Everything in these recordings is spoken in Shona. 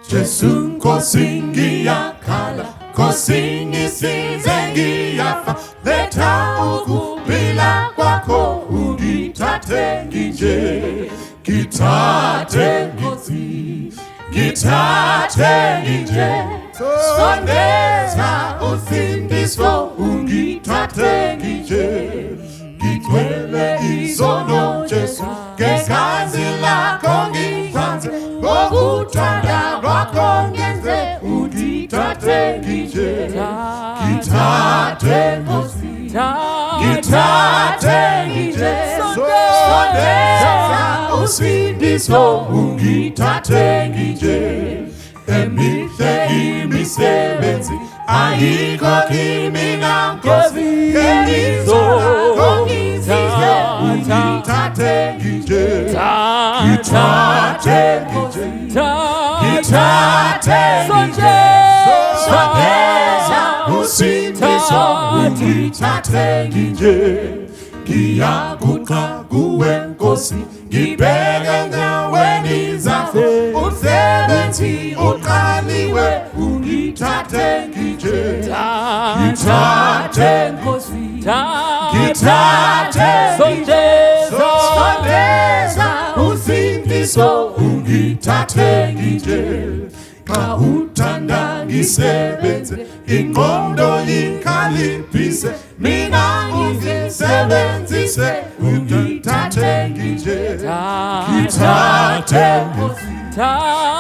Jesu Nkosi, ngiyakhala. Nkosi, ngisize, ngiyafa. Letha ukuphila kwakho, ungithathe nginje. Ngithathe Nkosi, ngithathe nginje. Sondeza usindiso, ungithathe nginje. Ngigcwele izono, Jesu, ngegazi lakho ngihlanze. Ngokuthanda kwakho ngenze, ungithathe nginje. Ngithathe Nkosi, ngithathe nginje. Sondeza usindiso, ungithathe nginje. Emihle imisebenzi ayikho kimina, Nkosi. Ngebizo lakho ngisize, ungithathe nginje. Ngithathe nginje, ngithathe nginje. Sondeza usindiso, ungithathe nginje. Ngiyaguqa kuwe Nkosi, ngibheke enyaweni zakho. Umsebenzi uqaliwe, ungithathe nginje. Ngithathe Nkosi, ngithathe. Sondeza usindiso, ungithathe nginje. Xa uthanda ngisebenze, ingqondo ikhaliphise, mina ungisebenzise, ungithathe nginje. Ngithathe Nkosi,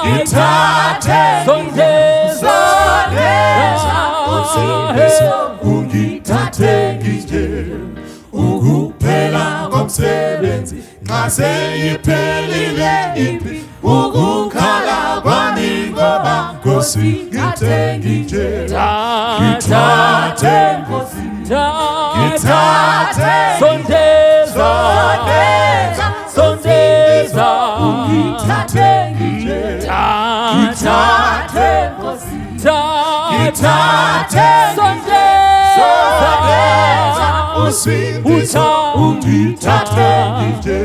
ngithathe. Sondeza usindiso, ungithathe nginje. Ukuphela komsebenzi nxa seyiphelile impi, ukukhala kwami ngoba Nkosi, ngithathe nginje. Ngithathe Nkosi, ngithathe. Sondeza. Sondeza. Sondeza. Ungithathe nginje. Ngithathe Nkosi, ngithathe. Sondeza usindiso, ungithathe nginje.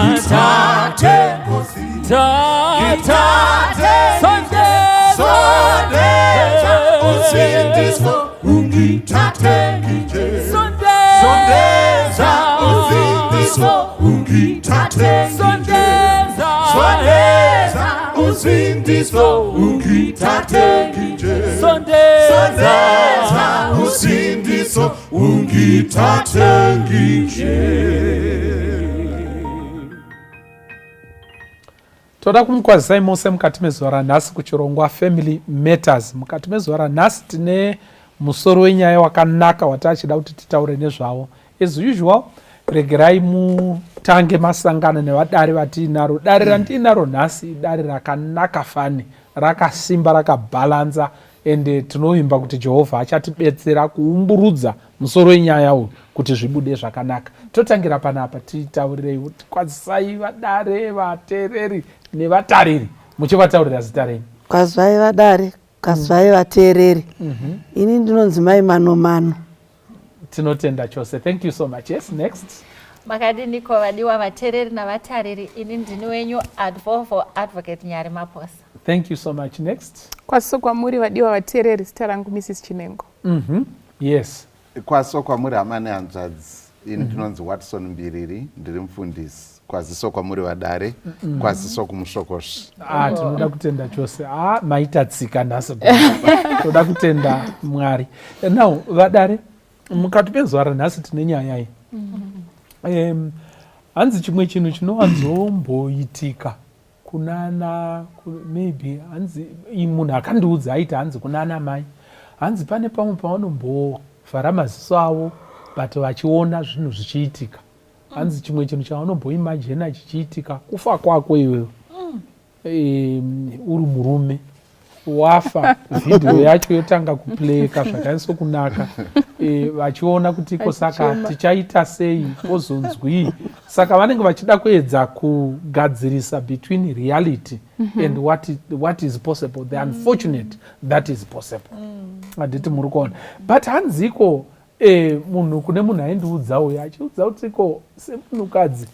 Ngithathe Nkosi, ngithathe. Sondeza usindiso, ungithathe nginje. Sondeza usindiso, ungithathe nginje. Sondeza usindiso, ungithathe nginje. Sondeza usindiso, ungithathe nginje. Toda kumukwazisai mose mukati mezuva ranhasi kuchirongwa Family Matters. Mukati mezuva ranhasi tine musoro wenyaya wakanaka watachida kuti titaure nezvawo. As usual, regerai mutange masangana nevadare vatiinaro. Dare randiinaro nhasi idare rakanaka fani, rakasimba, rakabhalanza, ende tinovimba kuti Jehovha achatibetsera kuumburudza musoro wenyaya uyu kuti zvibude zvakanaka. Totangira panapa, titaurirei, kwazisai vadare, vateereri nevatariri, muchivataurira zita renyu. Kwazwai vadare, kwazwai vateereri. Ini ndinonzi Mai Mano Mano. Tinotenda chose. Thank you so much. Yes, next. Makadiniko vadiwa vateereri navatariri? Ini ndini wenyu Advovo Advocate Nyari Maposa. Thank you so much. Next. Kwaso kwamuri vadiwa vateereri, zita rangu Mrs Chinengo. Yes. Kwaso kwamuri hama nehanzvadzi. Ini ndinonzi Watson Mbiriri, ndiri mufundisi. Kwaziso kwamuri vadare, kwaziso kumusvokoshi. Ah, tinoda kutenda chose. Ah, maita tsika nhasi. Toda kutenda Mwari. Now vadare, mukati pezuva ranhasi tine nyaya iyi. Hanzi chimwe chinhu chinowanzomboitika kunana maybe, hanzi munhu akandiudza aiti hanzi kunana mai, hanzi pane pamwe pavanombovhara maziso avo but vachiona zvinhu zvichiitika. Hanzi chimwe chinhu chavanomboimajena chichiitika kufa kwako iwewe. Uri murume, wafa, vhidhiyo yacho yotanga kuplayeka zvakanyatsokunaka, vachiona kuti iko saka Vachichema. Tichaita sei, pozonzwii. Saka vanenge vachida kuedza kugadzirisa between reality and what is possible, the unfortunate that is possible. Handiti muri kuona? But hanziko munhu, kune munhu aindiudza uyo achiudza kuti ko semunhukadzi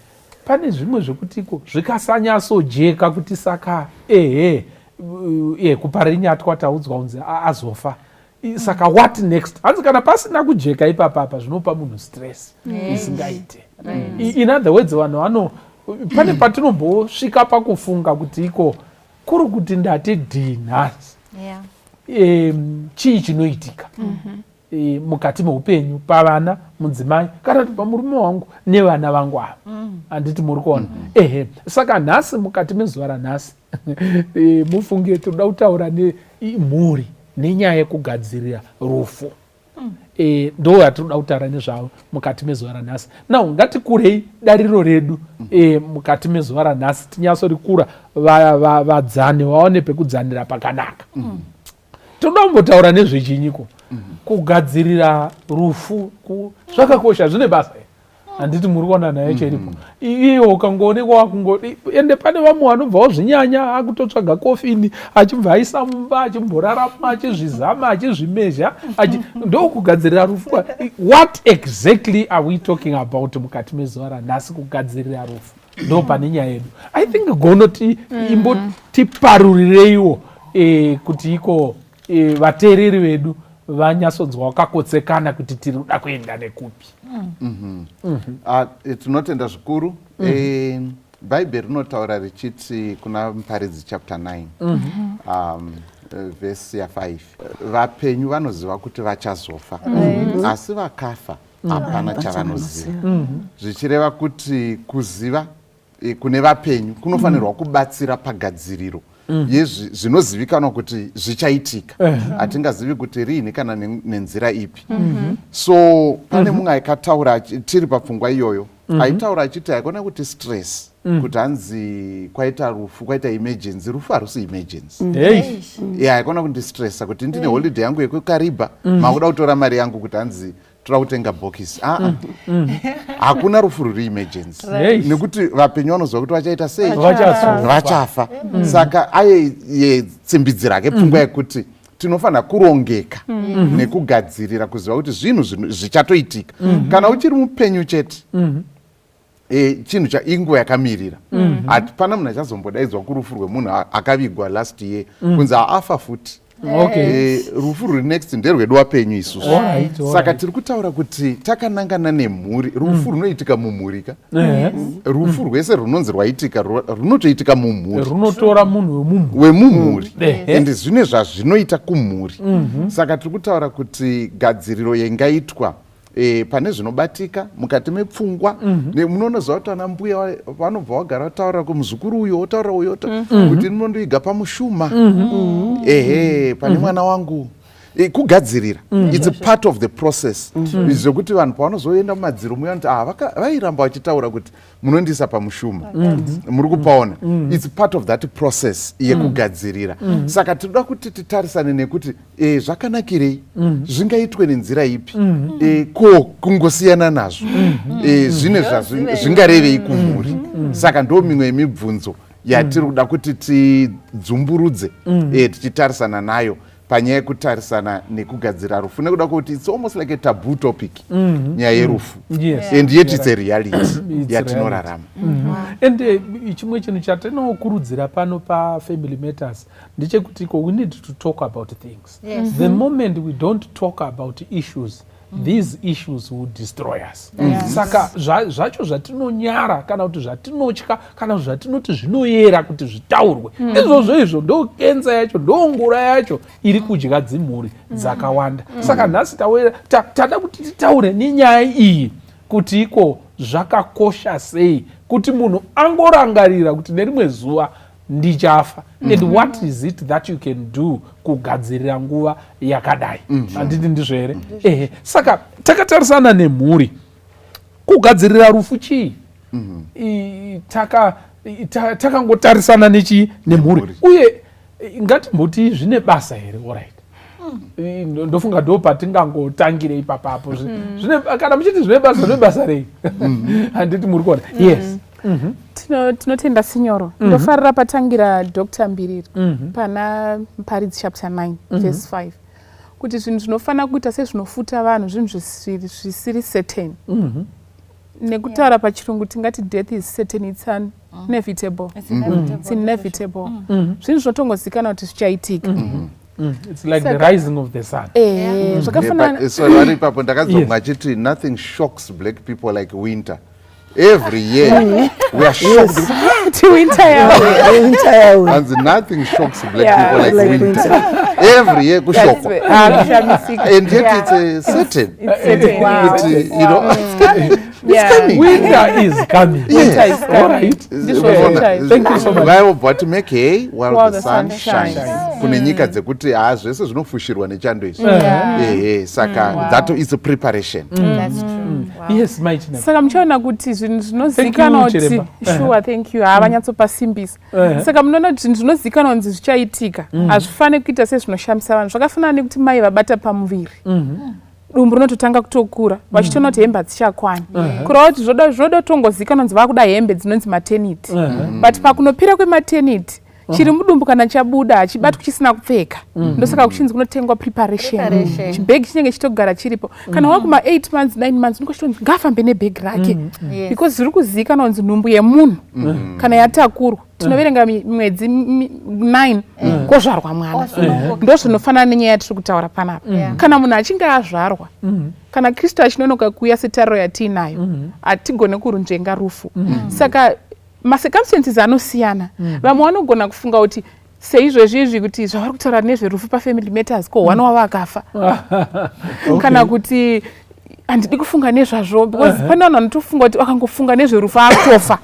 pane zvimwe zvekutiko zvikasanyasojeka kuti saka ehe. Iye kuParirenyatwa taudzwa kunzi azofa. Saka what next? Hanzi kana pasina kujeka ipapapa, zvinopa munhu stress isingaite. In other words, vanhu vano pane patinombosvika pakufunga kuti iko kuri kuti ndati dhi nhasi, chii chinoitika mukati meupenyu, pavana, mudzimai, kana kuti pamurume wangu nevana vangu ava? Handiti muri kuona? Ehe. Saka nhasi, mukati mezuva ranhasi, mufunge tinoda kutaura nemhuri nenyaya yekugadzirira rufu. Ndo yatinoda kutaura nezvavo mukati mezuva ranhasi. Now ngatikurei dariro redu mukati mezuva ranhasi, tinyatsorikura, vadzane vaone pekudzanira pakanaka. Toda kumbotaura nezvechinyiko? Kugadzirira rufu zvakakosha, zvine basa here? Handiti muri kuona nayo cheripo iye? Ukangoonekwa wakungo ende pane vamwe vanobva wazvinyanya, akutotsvaga kofini, achibva aisa mumba, achimborarama, achizvizama, achizvimezha, ndokugadzirira rufu. What exactly are we talking about mukati mezuva ranhasi? Kugadzirira rufu, ndo pane nyaya yedu. I think gono imbotiparurireiwo kuti iko vateereri vedu vanyatsonzwa vakakotsekana kuti tiri kuda kuenda nekupi. Ah, tinotenda zvikuru. Bhaibheri rinotaura richiti kuna Muparidzi chapter 9, vhesi ya5, vapenyu vanoziva kuti vachazofa, asi vakafa hapana chavanoziva. Zvichireva kuti kuziva kune vapenyu kunofanirwa kubatsira pagadziriro yezvinozivikanwa kuti zvichaitika. Hatingazivi kuti riini kana nenzira ipi. So pane mumwe akataura tiri papfungwa iyoyo, aitaura achiti haikona kuti stress, kuti hanzi kwaita rufu, kwaita emergency. Rufu harusi emergency. Ya, haikona kundistressa kuti ndine holiday yangu yekuKariba, makuda kutora mari yangu kuti hanzi toda kutenga bhokisi. Aa, hakuna rufu ruri emergency, nekuti vapenyu vanoziva kuti vachaita sei? Vachazofa. Vachafa. Saka aye tsimbidzira ke pfungwa yekuti tinofanira kurongeka nekugadzirira, kuziva kuti zvinhu zvichatoitika kana uchiri mupenyu chete. Chinhu inguva yakamirira. Hapana munhu achazombodaidzwa kurufu rwemunhu akavigwa last year kunzi haafa futi. Rufu ruri next nderwedu wapenyu isusu. Saka tiri kutaura kuti takanangana nemhuri, rufu runoitika mumhuri ka. Rufu rwese runonzi rwaitika runotoitika mumhuri. Runotora munhu wemumhuri. Wemumhuri. And zvine zvazvinoita kumhuri. Saka tiri kutaura kuti gadziriro yengaitwa pane zvinobatika mukati mepfungwa. Munonoziva kuti vana mbuya vanobva vagara vataura kumuzukuru uyo, wotaura uyo, kuti munondoiga pamushuma, ehe, pane mwana wangu. Kugadzirira, it's part of the process, zvekuti vanhu pavanozoenda mumadziro muya vanoti, ah, vairamba vachitaura kuti munondiisa pamushuma. Muri kupaona? It's part of that process yekugadzirira. Saka tinoda kuti titarisane nekuti zvakanakirei, zvingaitwe nenzira ipi, ko kungosiyana nazvo, zvine zvingarevei kumhuri. Saka ndo mimwe yemibvunzo yatiri kuda kuti tidzumburudze, tichitarisana nayo panyaya yekutarisana nekugadzira rufu, nekuda kwekuti it's almost like a taboo topic, nyaya yerufu, and yet it's a reality It's yatinorarama. And chimwe chinhu chatinokurudzira pano paFamily Matters ndechekuti iko we need to talk about things. The moment we don't talk about issues, these issues will destroy us. Saka zvacho zvatinonyara, kana kuti zvatinotya, kana kuti zvatinoti zvinoyera kuti zvitaurwe, izvozvo izvo ndo kenza yacho, ndo ngura yacho iri kudya dzimhuri dzakawanda. Saka nhasi tada kuti titaure nenyaya iyi, kuti iko zvakakosha sei kuti munhu angorangarira kuti nerimwe zuva ndichafa, and what is it that you can do kugadzirira nguva yakadai? Handiti ndizvo here? Ehe. Saka takatarisana nemhuri, kugadzirira rufu chii? Takangotarisana nechii? Nemhuri. Uye ngatimboti zvine basa here? Alright, ndofunga ndo patingangotangire ipapapo. Kana muchiti zvine basa, zvine basa rei? Handiti muri kuona? Yes. Tinotenda sinyoro. Ndofarira patangira Dr Mbiriri pana Muparidzi chapter 9 verse 5, kuti zvinhu zvinofanira kuita sezvinofuta vanhu, zvinhu zvisiri certain. Nekutaura pachirungu tingati death is certain, it's an Inevitable. It's inevitable. Zvinhu zvinotongozikanwa kuti zvichaitika. It's like the rising of the sun. Zvakafanana. So vari ipapo ndakazomwa achiti nothing shocks black people like winter. Every year we are shocked. Kuti winter yauya. Winter yauya. And nothing shocks black people like, Like winter. winter. Every year kushokwa. Ah, kushamisika. And yet it's a certain. It's certain. Wow. It, you know, it's coming. Winter is coming. Yes. Winter is coming. All right. Ndizvo chaizvo. Thank you so much. Vaibva kuti make hay while While the sun shines. Kune nyika dzekuti haa zvese zvinofushirwa nechando izvi. Ehe, saka that is a preparation. That's true. Wow. Yes, mai Chinako. Saka muchaona kuti zvinhu zvinozikanwa Thank you, kuti Chiremba. sure, thank you, haa vanyatsopasimbisa. Saka munoona kuti zvinhu zvinozikanwa kunzi zvichaitika hazvifaniri kuita sezvinoshamisa vanhu. Zvakafanana nekuti mai vabata pamuviri, dumbu rinototanga kutokura, vachitoona kuti hembe hadzichakwani, kureva kuti zvoda kutongozikanwa kunzi vakuda hembe dzinonzi maternity. But pakunopira kwematernity, chiri mudumbu kana chabuda hachibatwi chisina kupfeka. Ndosaka kuchinzi kunotengwa preparation. Preparation. Chibhegi chinenge chitogara chiripo. Kana wakuma 8 months, 9 months, unenge uchitonzi ngaafambe nebhegi rake, because zviri kuzivikanwa kunzi nhumbu yemunhu kana yatakurwa, tinoverenga mwedzi 9 kwozvarwa mwana. Osununguka. Ndo zvinofanana nenyaya yatiri kutaura panapa. Kana munhu achinge azvarwa, kana Kristu achinonoka kuuya setariro yatiinayo, hatigone kurunzvenga rufu. Saka macircumstances anosiyana. Vamwe vanogona kufunga kuti seizvozvi izvi kuti zvavari kutaura nezverufu paFamily Matters, ko hwana wavo akafa, kana kuti handidi kufunga nezvazvo, because pane vanhu vanotofunga kuti vakangofunga nezverufu akutofa.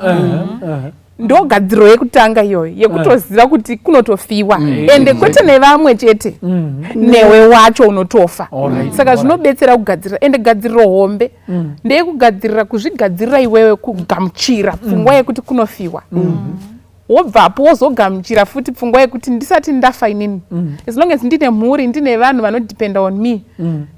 Ndo gadziro yekutanga iyoyo, yekutoziva kuti kunotofiwa, ende kwete nevamwe chete, newe wacho unotofa. Saka zvinobetsera kugadzirira, ende gadziriro hombe ndeyekugadzirira, kuzvigadzirira iwewe kugamuchira pfungwa yekuti kunofiwa. Wobvapo wozogamuchira futi pfungwa yekuti ndisati ndafa inini, as long as ndine mhuri, ndine vanhu vanodependa on me,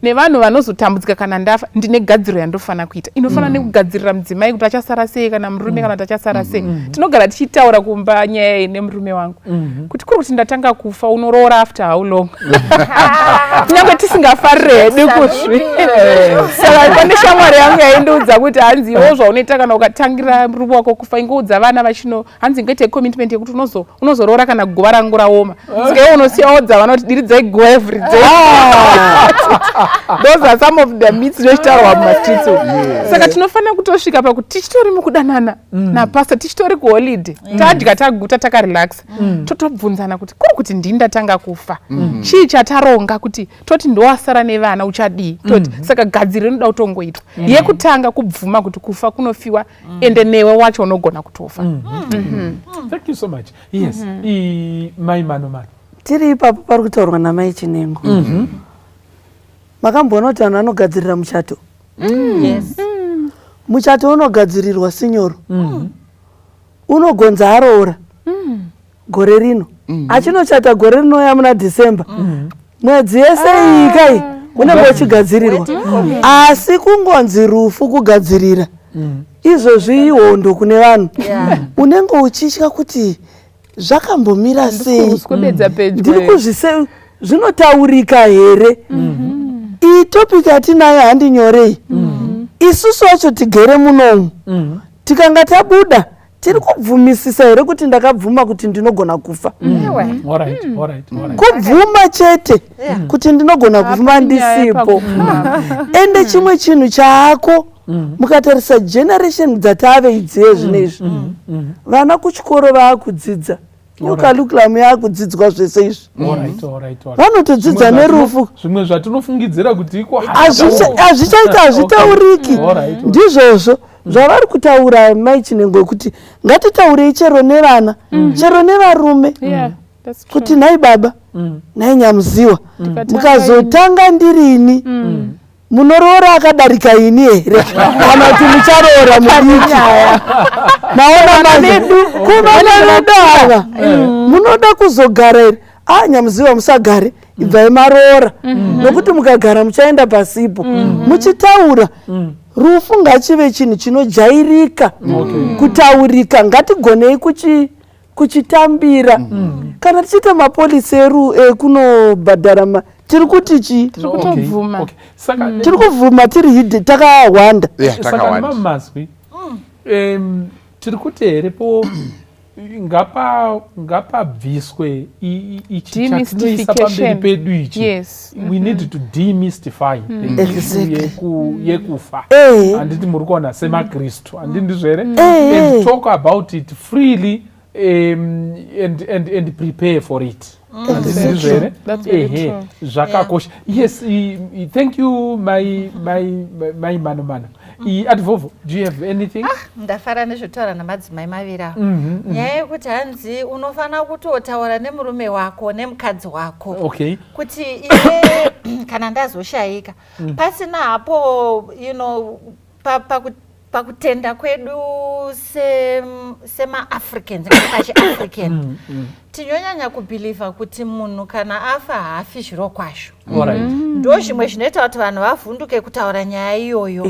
nevanhu vanozotambudzika kana ndafa, ndine gadziro yandofanira kuita, inofanira nekugadzirira mudzimai kuti achasara sei, kana murume, kana kuti achasara sei. Tinogara tichitaura kumba nyaya iyi nemurume wangu kuti kuri kuti ndatanga kufa, unoroora after how long, kunyange tisingafarire hedu kuzvi. Saka pane shamwari yangu yaindiudza kuti hanzi iwo zvaunoita kana ukatangira murume wako kufa, ingoudza vana vachino, hanzi ngoite commitment yekuti unozoroora kana guva rangu raoma. Saka iwe unosiya wodza vana kuti diridzai guva every day. Those are some of the myths zvinochitaurwa mumastreets umu. Saka tinofanira kutosvika pakuti tichitori mukudanana napastor, tichitori kuholiday, tadya taguta, takarelaxa, totobvunzana kuti kuri kuti ndini ndatanga kufa, chii chataronga kuti toti ndowasara nevana, uchadii? Toti saka gadziro inoda kutongoitwa yekutanga kubvuma kuti kufa kunofiwa, ende newe wacho unogona kutofa. Thank you so much. Yes, mai Mano Mano. Tiri ipapo pari kutaurwa namai Chinengo, makamboona kuti vanhu vanogadzirira muchato? Yes. Muchato unogadzirirwa sinyoro. Unogonza aroora gore rino, achinochata gore rinouya muna December. Mwedzi yese iyi kai unenge uchigadzirirwa, asi kungonzi rufu, kugadzirira izvozvi ihondo kune vanhu. Unenge uchitya kuti zvakambomira sei? Kuswededza pedyo. Ndiri kuzvise zvinotaurika here iyi topic yatinayo? Handinyorei isusu wacho tigere munomu, tikanga tabuda tiri kubvumisisa here kuti ndakabvuma kuti ndinogona kufa? Ewe. All right. Kubvuma chete kuti ndinogona kufa Hapana nyaya ndisipo. pakubvuma. Ende chimwe chinhu chaako, mukatarisa generation dzatave idziye zvinezvi, vana kuchikoro vaakudzidza new curriculum, yaakudzidzwa zvese izvi. All right. Vanotodzidza Zvimwe nerufu. Zvimwe zvatinofungidzira kuti iko Hazvichaita, hazvitauriki. All right. Ndizvozvo zvavari kutaura mai Chinengo, kuti ngatitaurei chero nevana, chero nevarume, Yeah, that's true. kuti nhai baba, nhai nyamuziwa, Tikatanga mukazotanga ndirini, munoroora akadarika ini here, kana kuti mucharoora mudiki? Maona manje, kuvana vedu ava munoda kuzogara here? A, nyamuziwa, musagare, ibvai maroora, nokuti mukagara muchaenda pasipo. Muchitaura rufu ngachive chinhu chinojairika kutaurika. Ngatigonei kuchitambira. Kana tichiita mapolicy eru ekunobhadhara tiri kuti chii? Tiri kutobvuma. Okay. Saka Tiri kubvuma tiri hidden, takawanda. Yeah, saka takawanda. nemamazwi Tiri kuti here po ngapabviswe ichi chatinoisa pamberi pedu ichi? We need to demystify the issue yekufa. Handiti muri kuona semaKristu, handiti ndizvo here? And talk about it freely and prepare for it. Handiti ndizvo here? Ehe, zvakakosha. Yes, thank you, my mano mano. Advovo, do you have anything? Ndafara nezvekutaura namadzimai maviri ava. Nyaya yekuti hanzi unofanira kutotaura nemurume wako nemukadzi wako kuti iwe kana ndazoshayika, pasina hapo pakutenda kwedu semaAfricans, kana pachiAfrican, tinonyanya kubhilivha kuti munhu kana afa haafi zviro kwazvo. Ndo zvimwe zvinoita kuti vanhu vavhunduke kutaura nyaya iyoyo.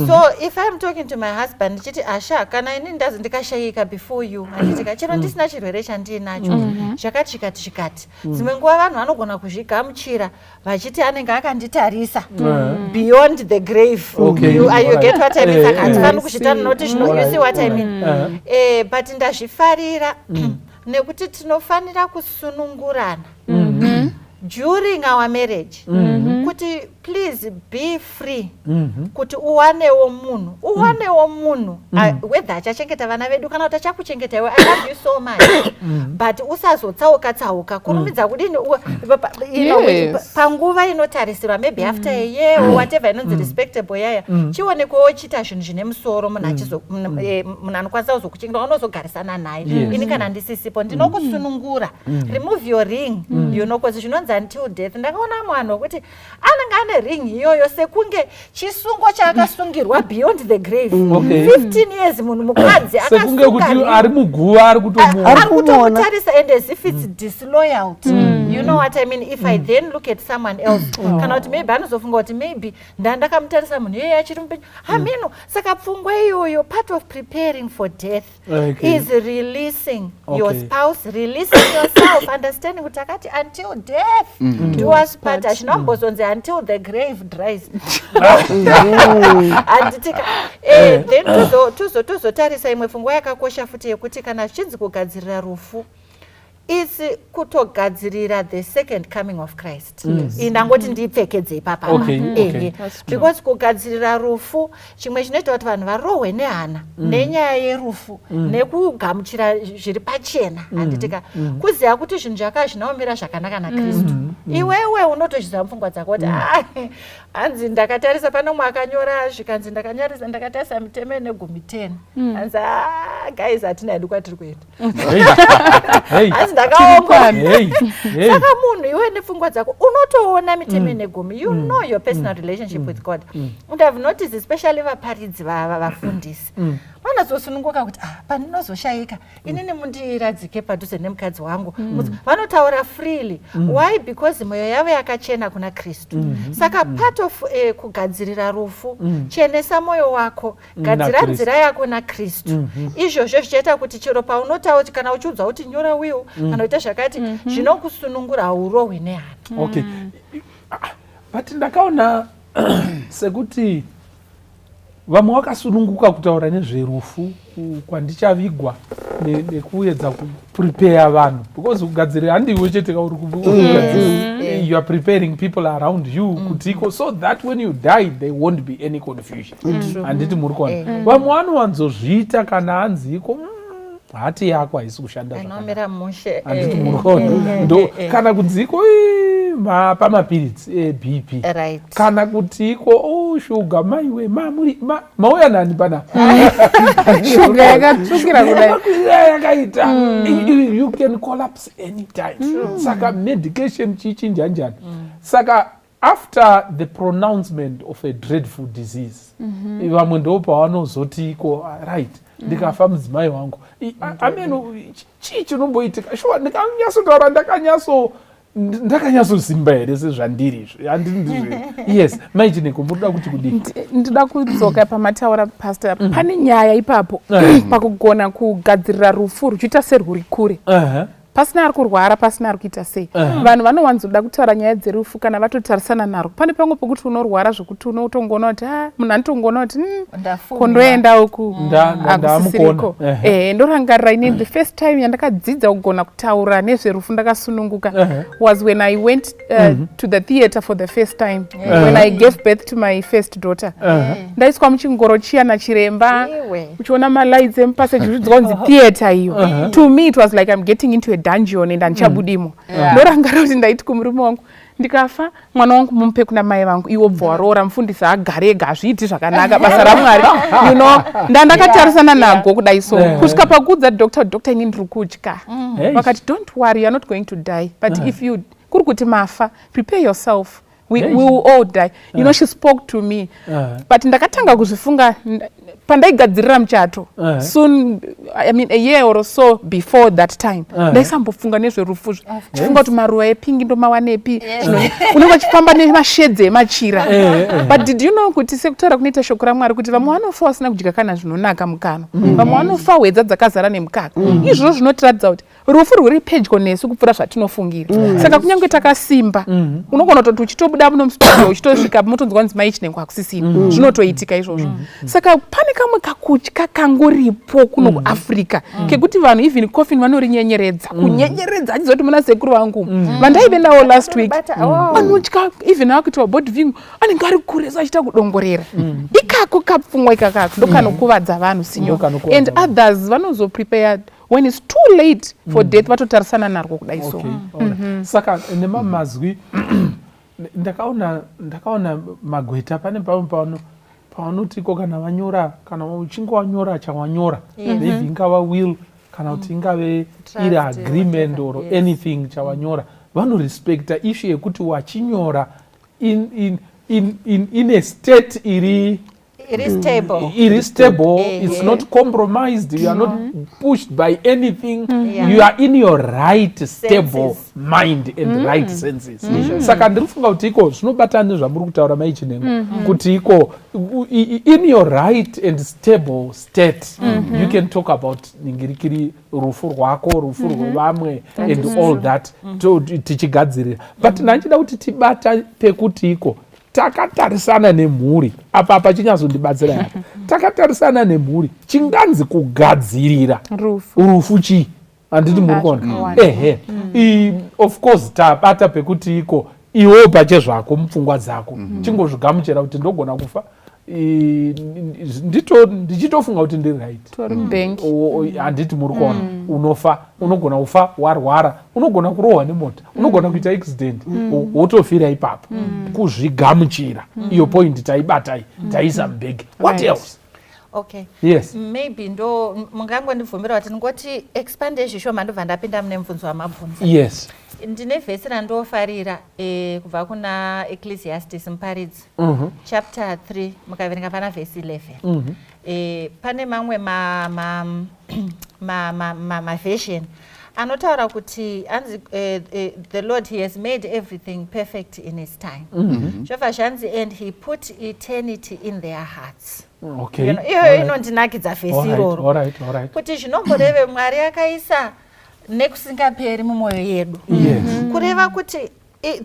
So if I'm talking to my husband ndichiti, "Asha, kana ini ndazi ndikashayika before you, handitika, chero ndisina chirwere chandiinacho, zvakati zvikati zvikati," dzimwe nguva vanhu vanogona kuzvigamuchira vachiti anenge akanditarisa beyond the grave. You get what I mean? Saka hatifaniri kuzvita noti zvino, you see what I mean? But ndazvifarira nekuti tinofanira kusunungurana during our marriage kuti please be free kuti uwanewo munhu whether achachengeta vana vedu kana kuti achakuchengeta iwe. I love you so much, but usazotsauka tsauka kurumidza kudini panguva inotarisirwa, maybe after a year or whatever inonzi respectable yaya, chionekwewo chiita zvinhu zvine musoro, munhu munhu anokwanisa kuzokuchengeta, unozogarisana naye. Ini kana ndisisipo ndinokusunungura, remove your ring, 'cause zvinonzi until death. Ndakaona mwana wekuti anenge ane ring iyoyo sekunge chisungo chaakasungirwa beyond the grave. 15 years munhu mukadzi Sekunge akasunga kuti ring. Ari muguva ari kutomuona. Ari Ari kumuona. kutomutarisa, and as if it's disloyalty, you know what I mean, if I then look at someone else, kana kuti maybe anozofunga kuti maybe ndandakamutarisa munhu iyeye achiri mupenyu, hameno. Saka pfungwa iyoyo, part of preparing for death is releasing your spouse, releasing yourself, understanding kuti akati until death do us part. Hazvina kumbozonzi until the grave dries, handitika? Then tozotarisa imwe pfungwa yakakosha futi yekuti kana zvichinzi kugadzirira rufu isi kutogadzirira the second coming of Christ. Iyi ndangoti ndiipfekedze ipapa. Ehe. That's true. Because kugadzirira rufu, chimwe chinoita kuti vanhu varohwe nehana nenyaya yerufu nekugamuchira zviri pachena, handitika, kuziva kuti zvinhu zvaka zvinaomira zvakanaka naKristu. Iwewe unotozviziva mupfungwa dzako kuti, "Ah, hanzi ndakatarisa pane umwe akanyora zvikanzi ndakatarisa mitemo inegumi 10, hanzi, ah, guys, hatina hedu kwatiri kuenda." Hey. Hey. Hanzi ndakaongora. Hey. Hey. Saka munhu iwe nepfungwa dzako unotoona mitemo inegumi. You know your personal relationship with God. And I've noticed, especially vaparidzi, vafundisi vanozosununguka kuti, ah, pandinozoshayika inini mundiradzike padhuze nemukadzi wangu. Vanotaura freely. Why? Because mwoyo yavo yakachena kuna Kristu. Saka part of kugadzirira rufu, chenesa mwoyo wako, gadzira naKristu. Nzira yako naKristu. Izvozvo zvichaita kuti chero paunotaura, kana uchiudzwa kuti nyora will kana kuita zvakati, zvinokusunungura, haurohwi nehana. Okay. Ah, but ndakaona sekuti vamwe vakasununguka kutaura nezverufu, kwandichavigwa, nekuedza kuprepare vanhu, because kugadzirira handiwe chete kauri kugadzirira. You are preparing people around you kuti iko so that when you die there won't be any confusion, handiti muri kuona? Vamwe vanowanzozviita kana hanzi iko heart yako haisi kushanda zvakanaka. Anomira mushe. Handiti muri kuona? Ndo kana kunzi iko pamapiritsi eBP, kana kuti iko, oh, shuga, maiwe, mamuri mauya nani pana. Shuga yakatsvukira kudai. Yakakwirira yakaita. You can collapse anytime. Saka medication chichinjanjani. Saka after the pronouncement of a dreadful disease, vamwe ndo pavanozoti iko, "Ah, right, ndikafa mudzimai wangu, ameno chii chinomboitika? Shuwa ndikanyatsotaura ndakanyatsosimba here sezvandiri izvi? Handiri ndizvo?" Yes, maichineko, murikuda kuti kudii? Ndinoda kudzoka pamataura, Pastor. Pane nyaya ipapo pakugona kugadzirira rufu ruchiita serwuri kure. Pasina ari kurwara, pasina ari kuita sei. Vanhu vanowanzoda kutaura nyaya dzerufu kana vatotarisana narwo. Pane pamwe pokuti unorwara zvokuti unotongoona kuti ah, munhu anotongoona kuti Ndafumiwa. Kondoenda uku Ndamukona. hakusisiriko. Ndorangarira ini the first time yandakadzidza kugona kutaura nezverufu ndakasununguka was when I went to the theatre for the first time when I gave birth to my first daughter. Ndaiswa muchingoro chiya nachiremba, uchiona malights emupassage, uchidzwa kunzi theatre iyo. To me it was like I'm getting into a dungeon and handichabudimo. Ndorangarira kuti ndaiti kumurume wangu, ndikafa, mwana wangu mumupe kuna mai vangu, iwo bva waroora mufundisi agare ega, hazviiti zvakanaka basa raMwari. Ndandakatarisana nago kudai so kusvika pakuudza doctor, "Doctor, ini ndiri kutya." Vakati, "Don't worry, you are not going to die, but if you kuri kuti mafa, prepare yourself, we will all die." She spoke to me, but ndakatanga kuzvifunga pandaigadzirira muchato soon, I mean, a year or so before that time. Ndaisambofunga nezverufu, chifunga kuti maruva epink ndomawanepi. Unenge uchifamba nemashedzi emachira. But did you know kuti sekutaura kunoita shoko raMwari kuti vamwe vanofa vasina kudya kana zvinonaka mukanwa, vamwe vanofa hwedza dzakazara nemukaka? Izvozvo zvinotiratidza kuti rufu rwuri pedyo nesu kupfuura zvatinofungira. Saka kunyange takasimba, unogona kutoti uchitobuda muno mustudio, uchitosvika motonzwa kunzi mai Chinengo hakusisina. Zvinotoitika izvozvo. Saka pane kamwe kakutya kangoripo kuno kuAfrica kekuti vanhu even coffin vanorinyenyeredza, kunyenyeredza achiziva kuti muna sekuru vangu vandaive navo last week. Vanotya even akuitwa body viewing, anenge ari kure so achiita kudongorera. Ikako kapfungwa ikakako ndokanokuvadza vanhu, sinyo. Ndokanokuvadza And vanhu. others vanozoprepare when it's too late for death, vatotarisana narwo kudai so. Okay, alright. Saka nemamazwi ndakaona magweta pane pamwe pano pavanotiko kana vanyora, kana uchinge wanyora chawanyora, maybe ingava will kana kuti ingave iri Trust, agreement or whatever, yes. anything chawanyora, vanorespecta issue yekuti wachinyora in a state iri Iri stable. Iri stable. It's not compromised, you are not pushed by anything. You are in your right stable Senses. mind and right senses. Saka ndiri kufunga kuti iko zvinobatana nezvamuri kutaura, mai Chinengo, kuti iko in your right and stable state you can talk about ningirikiri rufu rwako, rufu rwevamwe and all that, tichigadzirira. But ndanchida kuti tibata pekuti iko takatarisana nemhuri apa pachinyazondibatsira apa, takatarisana nemhuri, chinganzi kugadzirira rufu. Rufu chii? Handiti muri kuona? Zvakawanda. Ehe. Of course tabata pekuti iko iwewo pachezvako mupfungwa dzako chingozvigamuchira kuti ndogona kufa. Ndichitofunga kuti ndiri right. Tori mubank. Handiti muri kuona? Unofa, unogona kufa warwara, unogona kurohwa nemota, unogona kuita accident, wotofira ipapo. Kuzvigamuchira, iyo point taibatai, taisa mubhegi. What else? Okay. Yes. Maybe ndo mungangondibvumira kuti ndingoti expande zvishoma, ndobva ndapinda mune mubvunzo wamabvunza. Yes. Ndine vhesi randofarira kubva kuna Ecclesiastes, Muparidzi, chapter 3, mukaverenga pana vhesi 11. Pane mamwe maversion anotaura kuti anzi the Lord, he has made everything perfect in his time. Zvobva zvanzi, "And he put eternity in their hearts." Iyoyo inondinakidza vhesi iroro, kuti zvinomboreve Mwari akaisa nekusingaperi mumwoyo yedu. Kureva kuti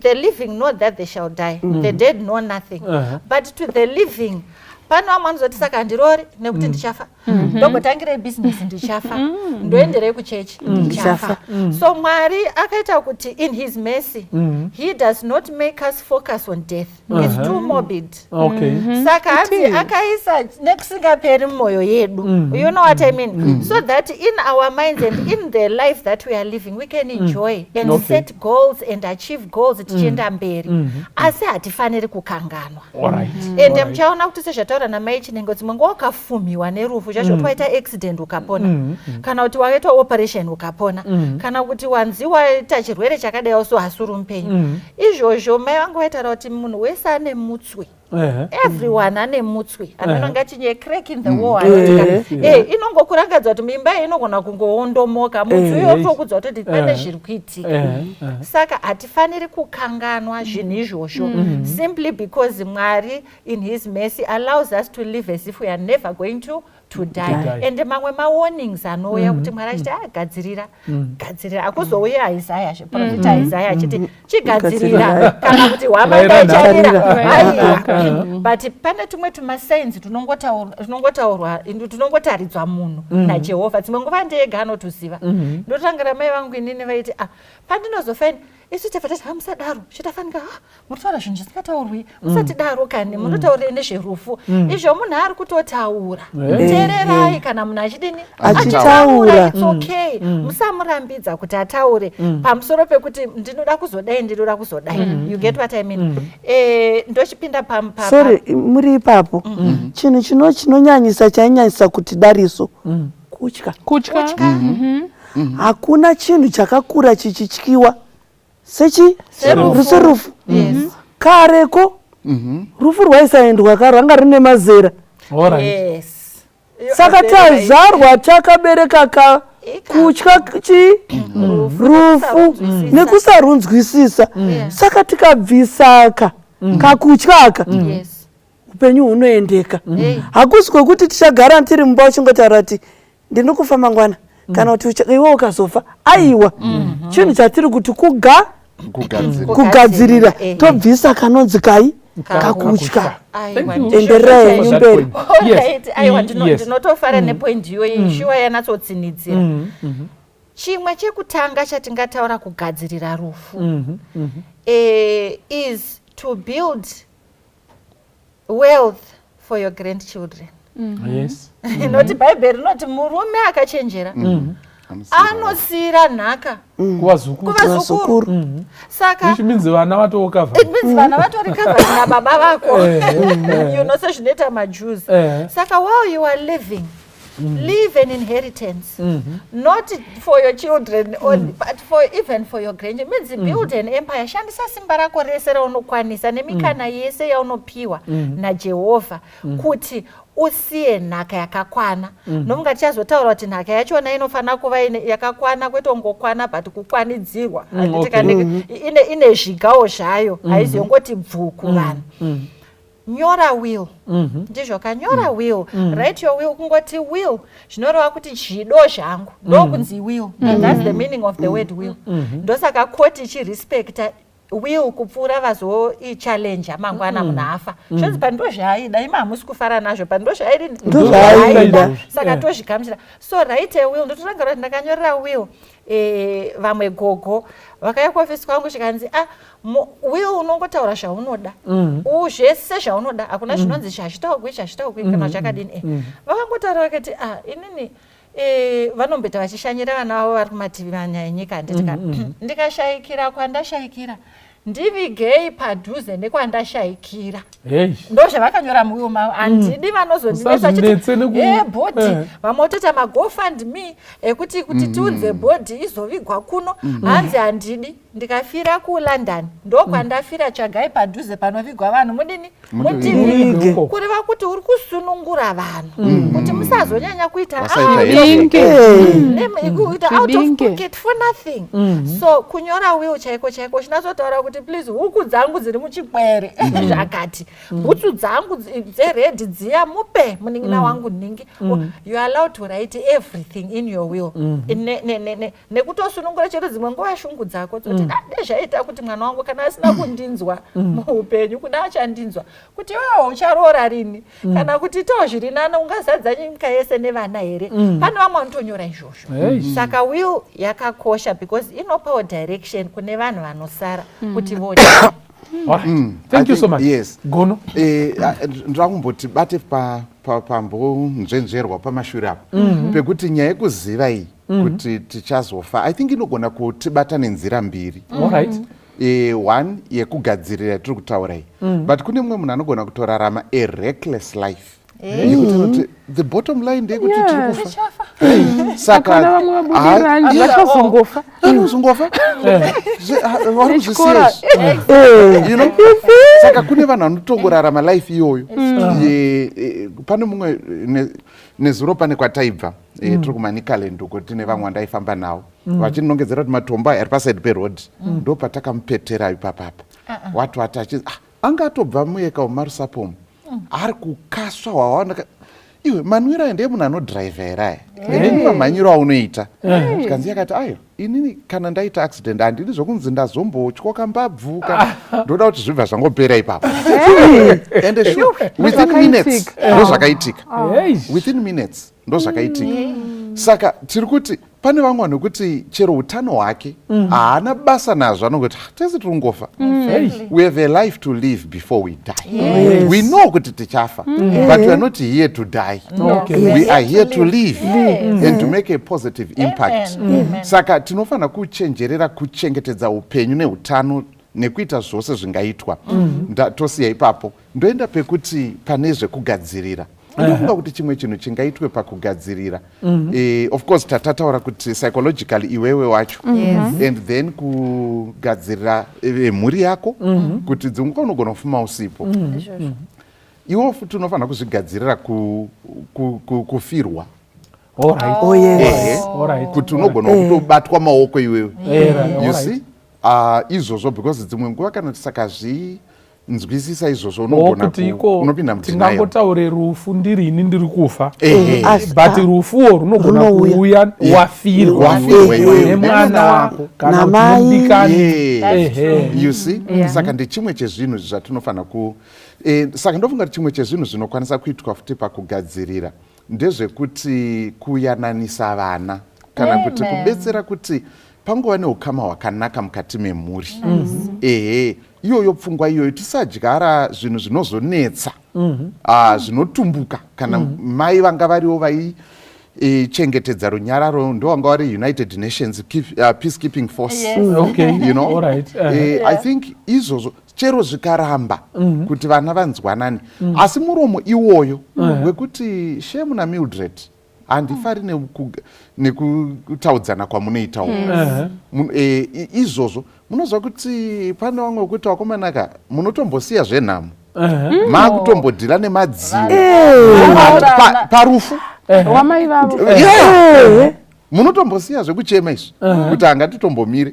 the living know that they shall die, the dead know nothing. But to the living, pane vamwe vanozoti, "Saka handirori nekuti ndichafa, ndogotangirei bhizinesi ndichafa, ndoenderei kuchechi ndichafa." So Mwari akaita kuti in his mercy he does not make us focus on death. It's too morbid. Saka hanzi akaisa nekusingaperi mumwoyo yedu, you know what I mean, so that in our minds and in the life that we are living we can enjoy and set goals and achieve goals tichienda mberi, asi hatifaniri kukanganwa. Ende muchaona kuti sezvataura namai Chinengo, dzimwe nguva ukafumiwa nerufu chacho, kuti waita accident ukapona, kana kuti waitwa operation ukapona, kana kuti wanzi waita chirwere chakadaiwo so, asi uri mupenyu. Izvozvo mai vangu vaitaura kuti munhu wese ane mutswi. Everyone ane mutswi anonanga chinye crack in the wall. Anotika inongokurangadza kuti muimba iyi inogona kungoondomoka. Mutswi uyo kutokudza kuti pane zviri kuitika. Saka hatifaniri kukanganwa zvinhu izvozvo simply because Mwari in his mercy allows us to live as if we are never going to To die. And mamwe mawarnings anouya kuti Mwari achiti, "Ah, gadzirira, gadzirira." Akuzouya Isaya, profita Isaya achiti, "Chigadzirira," kana kuti hwamanda icharira. Aiwa, but pane tumwe tumasigns tunongotaurwa, tunongotaridzwa munhu naJehovha. Dzimwe nguva ndega anotoziva. Ndotangira mai vangu inini, vaiti, "Ah, pandinozofaini." Isu tabva tati, "Hamusadaro, chitafanika muritaura zvinhu zvisingataurwi, musatidaro kani, munotaurire nezverufu." Izvo munhu ari kutotaura. Teererai kana munhu achidini? Achitaura. It's okay, musamurambidza kuti ataure pamusoro pekuti ndinoda kuzodai, ndinoda kuzodai. You get what I mean? Ndochipinda Sorry, muri ipapo, chinhu chinonyanyisa, chainyanyisa kuti dariso, kutya. Kutya. Hakuna chinhu chakakura chichityiwa sechi Serufu. Serufu. Kareko rufu rwaisaendwa ka, rwanga rine mazera. Saka tazvarwa takabereka ka kutya chi rufu nekusarunzwisisa. Saka tikabvisaka kakutya aka, upenyu hunoendeka. Hakusi kwekuti tichagara tiri mumba uchingotaura kuti ndinokufa mangwana, kana kuti iwe ukazofa. Aiwa, chinhu chatiri kuti Kugadzirira. Kugadzirira. Tobvisa kanonzi kai kakutya. Aiwa, Endererai henyu mberi. Alright, aiwa, ndinotofara nepoint iyoyi, shuwa yanatsotsinidzira. Chimwe chekutanga chatingataura kugadzirira rufu is to build wealth for your grandchildren. Inoti Bhaibheri rinoti murume akachenjera anosiyira nhaka kuvazukuru. Kuvazukuru. Saka Which means vana vatocover. It means vana vatori covered nababa vako, sezvinoita maJews. Saka while you are living, leave an inheritance, not for your children only, but for even for your grandchildren. Means build an empire. Shandisa simba rako rese raunokwanisa nemikana yese yaunopiwa naJehovha kuti usiye nhaka yakakwana. Nomunga tichazotaura kuti nhaka yachona inofanira kuva yakakwana, kwete kungokwana but kukwanidzirwa. Handiti ine zvigawo zvayo, haizi yongoti bvu kuvanhu. Nyora will. Ndizvo, kanyora will, write your will. Kungoti will zvinoreva kuti zvido zvangu, ndokunzi will. And that's the meaning of the word will. Ndosaka koti ichirespecta will kupfuura vazoichallenja mangwana munhu afa. Zvonzi pando zvaaida, imi hamusi kufara nazvo, pando zvaaidini? Ndozvaaida. Saka tozvigamuchira. So write a will. Ndotorangarira kuti ndakanyorera will vamwe gogo vakauya kuofisi kwangu, zvikanzi, "Ah, will unongotaura zvaunoda, zvese zvaunoda, hakuna zvinonzi zvazvitaurwi, zvazvitaurwi kana zvakadini." Vakangotaura vakati, "Ah, inini," vanomboita vachishanyira vana vavo vari kumativi manya enyika, handiti ka, "Ndikashayikira kwandashayikira, ndivigei padhuze nekwandashayikira." Ndo zvavakanyora muwill mavo. Handidi vanozondinetsa. Usazvinetse Body. Vamwe votoita maGoFundMe ekuti kuti tiunze body izovigwa kuno. Hanzi, "Handidi. Ndikafira kuLondon, ndokwandafira, tsvagai padhuze panovigwa vanhu, mudini? Mutivige." Mutivige. Uko. Kureva kuti uri kusunungura vanhu kuti musazonyanya kuita Vasaita Binge. Kuita out of Zvibinge. pocket for nothing. So kunyora will chaiko chaiko, chinatsotaura kuti, "Please, huku dzangu dziri muchikwere zvakati, bhutsu dzangu dzered dziya, mupe munin'ina wangu nhingi." You are allowed to write everything in your will. Nekutosunungura chero dzimwe nguva shungu dzako dzoti, "Dai zvaita kuti mwana wangu kana asina kundinzwa muupenyu, kuda achandinzwa kuti iwewe ucharoora rini, kana kuti itawo zviri nani, ungazadza nyika yese nevana here?" Pane vamwe vanotonyora izvozvo. Saka will yakakosha because inopawo direction kune vanhu vanosara kuti vodi. All right. Thank I you so think- much. Yes. Gono. Ndoda kumboti bate pambonzvenzverwa pamashure apo, pekuti nyaya yekuziva iyi kuti tichazofa, I think inogona kutibata nenzira mbiri. All right. One yekugadzirira yatiri kutaura iyi, but kune mumwe munhu anogona kutorarama a reckless life yekuti anoti the bottom line ndeyekuti tiri kufa. Saka Hakuna vamwe vabudirira, vachazongofa. Anozongofa. Vari Nechikora. kuzvisiya izvi. Saka kune vanhu vanotongorarama life iyoyo. Pane mumwe nezuro pane kwataibva, tiri kuManicaland uko, tine vamwe vandaifamba navo vachinongedzera kuti matombo aya ari paside peroad, ndo patakamupetera ipapapa. Wati wati achi anga atobva muyeka mumarusapomo, ari kukaswa hwawana. Iwe, manwiro aya ndeemunhu anodhiraivha here aya? Ende mamhanyiro aunoita. Zvikanzi yakati, ayo, inini kana ndaita accident handidi zvokunzi ndazombotyoka mbabvu kana ndoda kuti zvibva zvangopera ipapo. Ende sure, within minutes ndo zvakaitika. Within minutes ndo zvakaitika. Saka tiri kuti pane vamwe vanhu vekuti chero utano hwake haana basa nazvo, anongoti, "Ah, tese tiri kungofa. We have a life to live before we die." We know kuti tichafa, but we are not here to die. We are here to live and to make a positive impact. Amen. Saka tinofanira kuchenjerera kuchengetedza upenyu neutano nekuita zvose zvingaitwa. Tosiya ipapo, ndoenda pekuti pane zvekugadzirira. Ndinofunga kuti chimwe chinhu chingaitwe pakugadzirira, of course tatataura kuti psychologically iwewe wacho and then kugadzirira mhuri yako kuti dzimwe unogona kufuma usipo. Iwewo futi unofanira kuzvigadzirira kufirwa. Oh, yes. Ehe. Kuti unogona kutobatwa maoko iwewe. You see, izvozvo, because dzimwe nguva kana tisakazvinzwisisa izvozvo, unogona Kuti iko unopinda mudenial. Tingangotaure rufu ndirini ndiri kufa, Asi- but rufuwo runogona Runouya. kuuya wafirwa Wafirwa iwewe nemwana nemwana wako. kana kuti Namai. nemudikani. You see, saka ndechimwe chezvinhu zvatinofanira ku saka ndofunga kuti chimwe chezvinhu zvinokwanisa kuitwa futi pakugadzirira ndezvekuti kuyananisa vana kana kuti Amen. kubetsera kuti pangova neukama hwakanaka mukati memhuri. Ehe, iyoyo pfungwa iyoyo, tisadyara zvinhu zvinozonetsa, zvinotumbuka kana mai vanga variwo vai chengetedza runyararo, ndo vanga vari United Nations peacekeeping force. I think izvozvo chero zvikaramba kuti vana vanzwanani, asi muromo iwoyo wekuti Shemu naMildred, handifari nekutaudzana kwamunoitawo. Izvozvo munoziva kuti pane vamwe wekuti vakomanaka munotombosiya zvenhamo, maakutombodhila nemadziwo parufu. Wamai vavo. Yeah. Munotombosiya zvekuchema izvi kuti hangatitombomire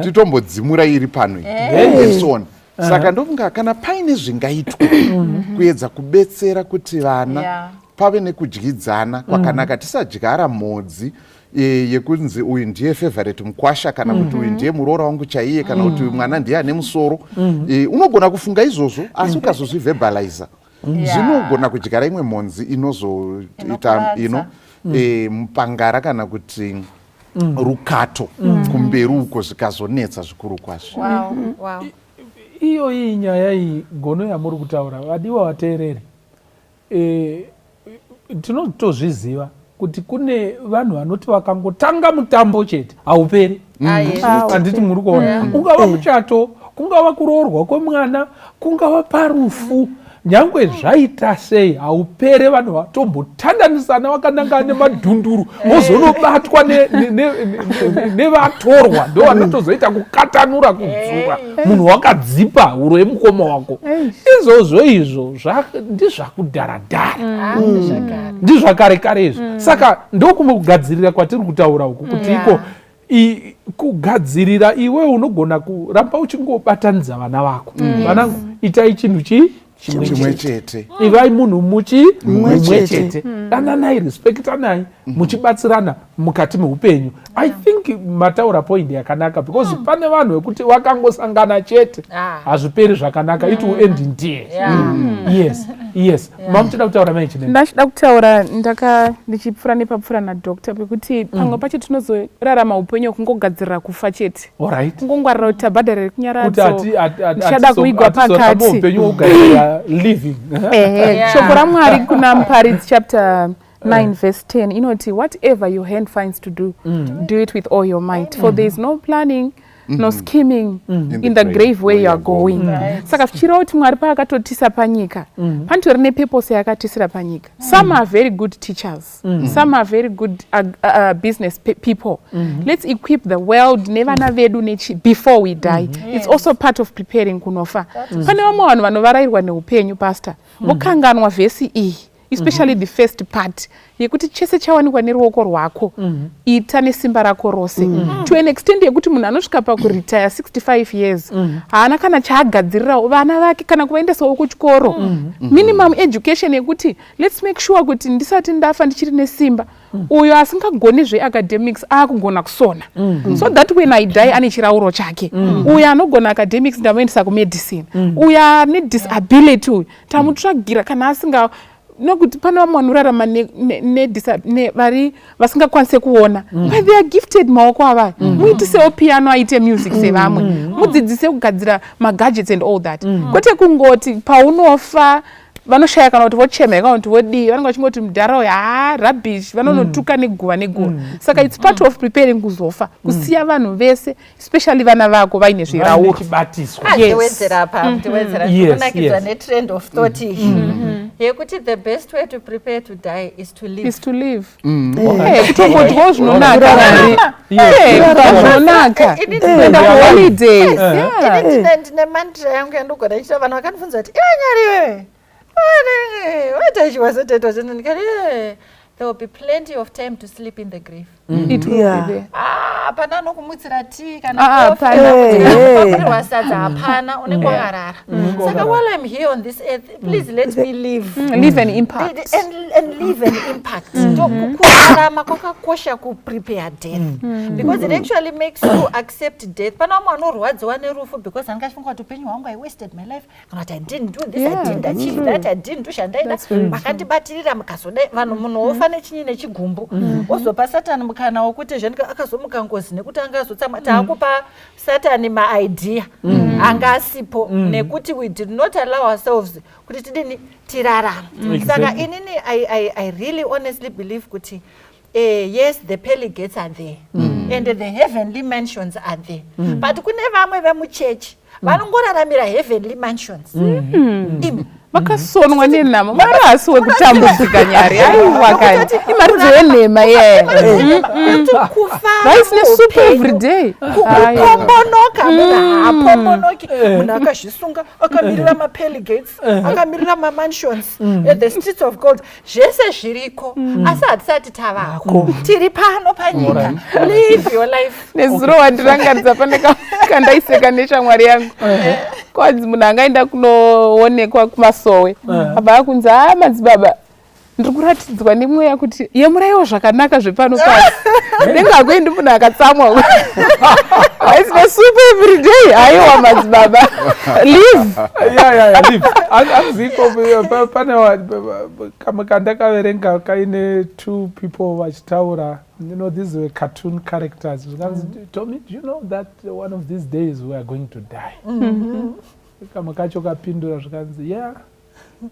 titombodzimura iri pano iyi and so on. Saka ndofunga kana paine zvingaitwa kuedza kubetsera kuti vana pave nekudyidzana kwakanaka, tisadyara mhodzi yekunzi uyu ndiye favorite mukwasha, kana kuti uyu ndiye muroora wangu chaiye, kana kuti uyu mwana ndiye ane musoro. Unogona kufunga izvozvo, asi ukazozviverbaliza zvinogona kudyara imwe mhodzi inozoita Inokuradza. Mupangara kana kuti rukato kumberi uko, zvikazonetsa zvikuru kwazvo. Iyoyi nyaya iyi gono yamuri kutaura, vadiwa vateereri, tinotozviziva kuti kune vanhu vanoti vakangotanga mutambo chete hauperi. Ah, yes. Handiti muri kuona? Ungava muchato, kungava kuroorwa kwemwana, kungava parufu, nyangwe zvaita sei haupere. Vanhu vatombotandanisana vakanangana nemadhunduru, vozonobatwa nevatorwa, ndo vanotozoita kukatanura kudzura munhu wakadzipa huro yemukoma wako. Izvozvo izvo ndizvakudharadhara. Ah, ndezvakare. Ndizvakare kare izvo. Saka ndokumwe kugadzirira kwatiri kutaura uku kuti iko kugadzirira, iwe unogona kuramba uchingobatanidza vana vako. Vanangu, itai chinhu chii? Chimwe Chimwe chete. Chete. Ivai munhu muchi Mumwe mumwe chete. chete, dananai, respektanai, muchibatsirana mukati meupenyu. I think mataura point yakanaka, because pane vanhu vekuti vakangosangana chete hazviperi zvakanaka. It will end in tears. Yes, mamuchida kutaura, mai Chinene? Ndachida kutaura ndaka ndichipfuura nepapfuura nadoctor, pekuti pamwe pacho tinozorarama upenyu hwekungogadzirira kufa chete, kungongwarira kuti tabhadharire Kuti kunyaradzo, ndichada kuigwa hatizoramba pakati. upenyu hwokugadzirira living. Ehe, shoko raMwari kuna Muparidzi chapter 9 verse 10 inoti, "Whatever your hand finds to do, do it with all your might, for there is no planning no scheming in the grave where you are going." Saka zvichireva kuti Mwari paakatotisa panyika, panotori nepurpose yaakatisira panyika. Some are very good teachers, some are very good business people. Let's equip the world nevana vedu before we die. It's also part of preparing kunofa. Pane vamwe vanhu vanovarayirwa neupenyu, pastor, vokanganwa vhesi iyi. Especially the first part yekuti chese chawanikwa neruoko rwako, ita nesimba rako rose, to an extent yekuti munhu anosvika pakuretire 65 years, haana kana chaagadzirirawo vana vake, kana kuvaendesawo kuchikoro, minimum education yekuti let's make sure kuti ndisati ndafa ndichiri nesimba, uyo asingagoni zveacademics aakugona kusona, so that when I die ane chirauro chake. Uyo anogona academics ndamuendesa kumedicine. Uyo ane disability uyu tamutsvagira, kana asinga, nokuti pane vamwe vanorarama vari vasingakwanise kuona, but they are gifted maoko avayo. Muitisewo piano aite music sevamwe, mudzidzise kugadzira magadgets and all that, kwete kungoti paunofa vanoshaya kana kuti vochema kana kuti vodii. Vanenge vachingoti mudhara uyu, ha, rubbish, vanonotuka neguva neguva. Saka it's part of preparing kuzofa, kusiya vanhu vese, especially vana vako, vaine zvirauro. Chibatiswa. Tiwedzera apa, tiwedzera kunakidzwa netrend of thought iyi yekuti the best way to prepare to die is to live. Is to live. Kutongodyawo zvinonaka, zvinonaka, kuenda kuholidays. Ini ndine mantra yangu yandogona ichita. Vanhu vakandibvunza kuti, "Iwe Nyari, iwe waitachiwazotetwa?" Ndikati, "There will be plenty of time to sleep in the grave." It will be there. Ah, hapana anokumwitsira tii kana Ah, coffee, hapana. kana kuti kupakurirwa sadza, hapana. Unenge wakarara. Saka while I'm here on this earth, please let me live. Leave an impact. And leave an impact. Kurarama kwakakosha kuprepare death, because it actually makes you accept death. Pane vamwe vanorwadziwa nerufu because anenge achifunga kuti upenyu hwangu, I wasted my life, kana kuti I didn't do this, I didn't That's achieve true. that, I didn't do zvandaida. That's very true. Makandibatirira mukazodai vanhu. Munhu wofa nechinyi, nechigumbu, ozopa Satani mukana wokuti zvanika akazomuka ngozi nekuti anga azotsamwa. Taakupa Satani maidea anga asipo nekuti we did not allow ourselves kuti tidini, tirarame. Saka inini I really honestly believe kuti yes, the pearly gates are there and the heavenly mansions are there, but kune vamwe vemuchechi vanongoraramira heavenly mansions. Imi. Vakasonwa nenhamo. Mwari haasi wekutambudzika, Nyari, aiwa kani, imharidzo yenhema iye. Kuti kufa Rice nesoup every day. Aiwa. Kupombonoka, munhu haapombonoki. Munhu akazvisunga, akamirira mapearly gates, akamirira mamansions, the streets of gold, zvese zviriko, asi hatisati tavako. Tiri pano panyika. Live your life. Nezuro wandirangaridza pane kandaiseka neshamwari yangu. Kwanzi munhu angaenda kunoonekwa kumasowe, abva akunzi, "Ha, madzibaba, ndiri kuratidzwa nemweya kuti yemuraiwo zvakanaka zvepano pasi." Ndenge hakuendi munhu akatsamwa. Rice nesoup every day, aiwa madzibaba, live. Yeah, live. Hanziko pane kamwe kandakaverenga kaine two people vachitaura. These were cartoon characters. Zvikanzi, "Tommy, do you know that one of these days we are going to die?" Kamwe kacho kapindura zvikanzi, "Yeah,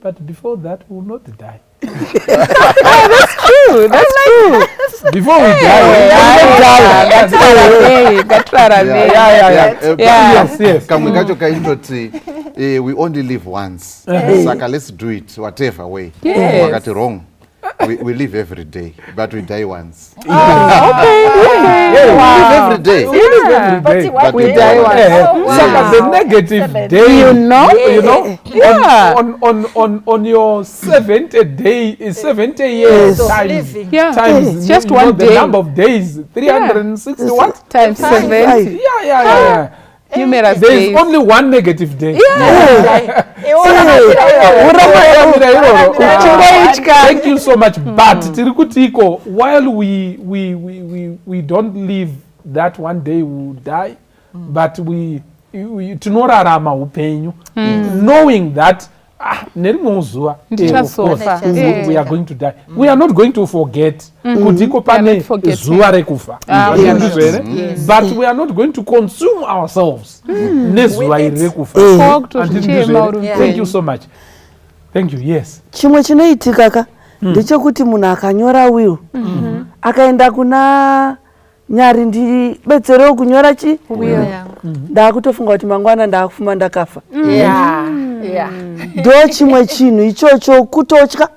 but before that we will not die." That's true, that's true. Before we die. Ngatiramei, ngatiramei. Kamwe kacho kaindoti, "We only live once, saka let's do it whatever way." Wakati, "Wrong. We live every day, but we die once." Okay. We live every day. We live every But day. one But we day- die Oh, once. wow. Saka the negative Excellent. day, on your 70 day, 70 years Of times, living. times It's just one the day. number of days, 360 what? Times 70. Yeah. Numerous There is days. only one negative day. Iwe Uramira iroro. Uchingoitya. Thank you so much, but tiri kuti iko while we don't live that one day we will die, but we tinorarama upenyu knowing that, ah, nerimwewo zuva, of course, Ndichazofa. we are going to die. We are not going to forget kuti iko We are pane not forgetting. zuva rekufa. Ah, we are not. Ndizvo here? But we are not going to consume ourselves nezuva With iri it. rekufa. Kwakutochema Handiti ndizvo here? uri Thank you mupenyu. so much. Thank you. Yes. Chimwe chinoitika ka ndechekuti munhu akanyora will, akaenda kuna Nyari, "Ndibetserewo kunyora chi Will." Ndakutofunga kuti mangwana ndakufuma ndakafa. Ndo chimwe chinhu ichocho, kutotya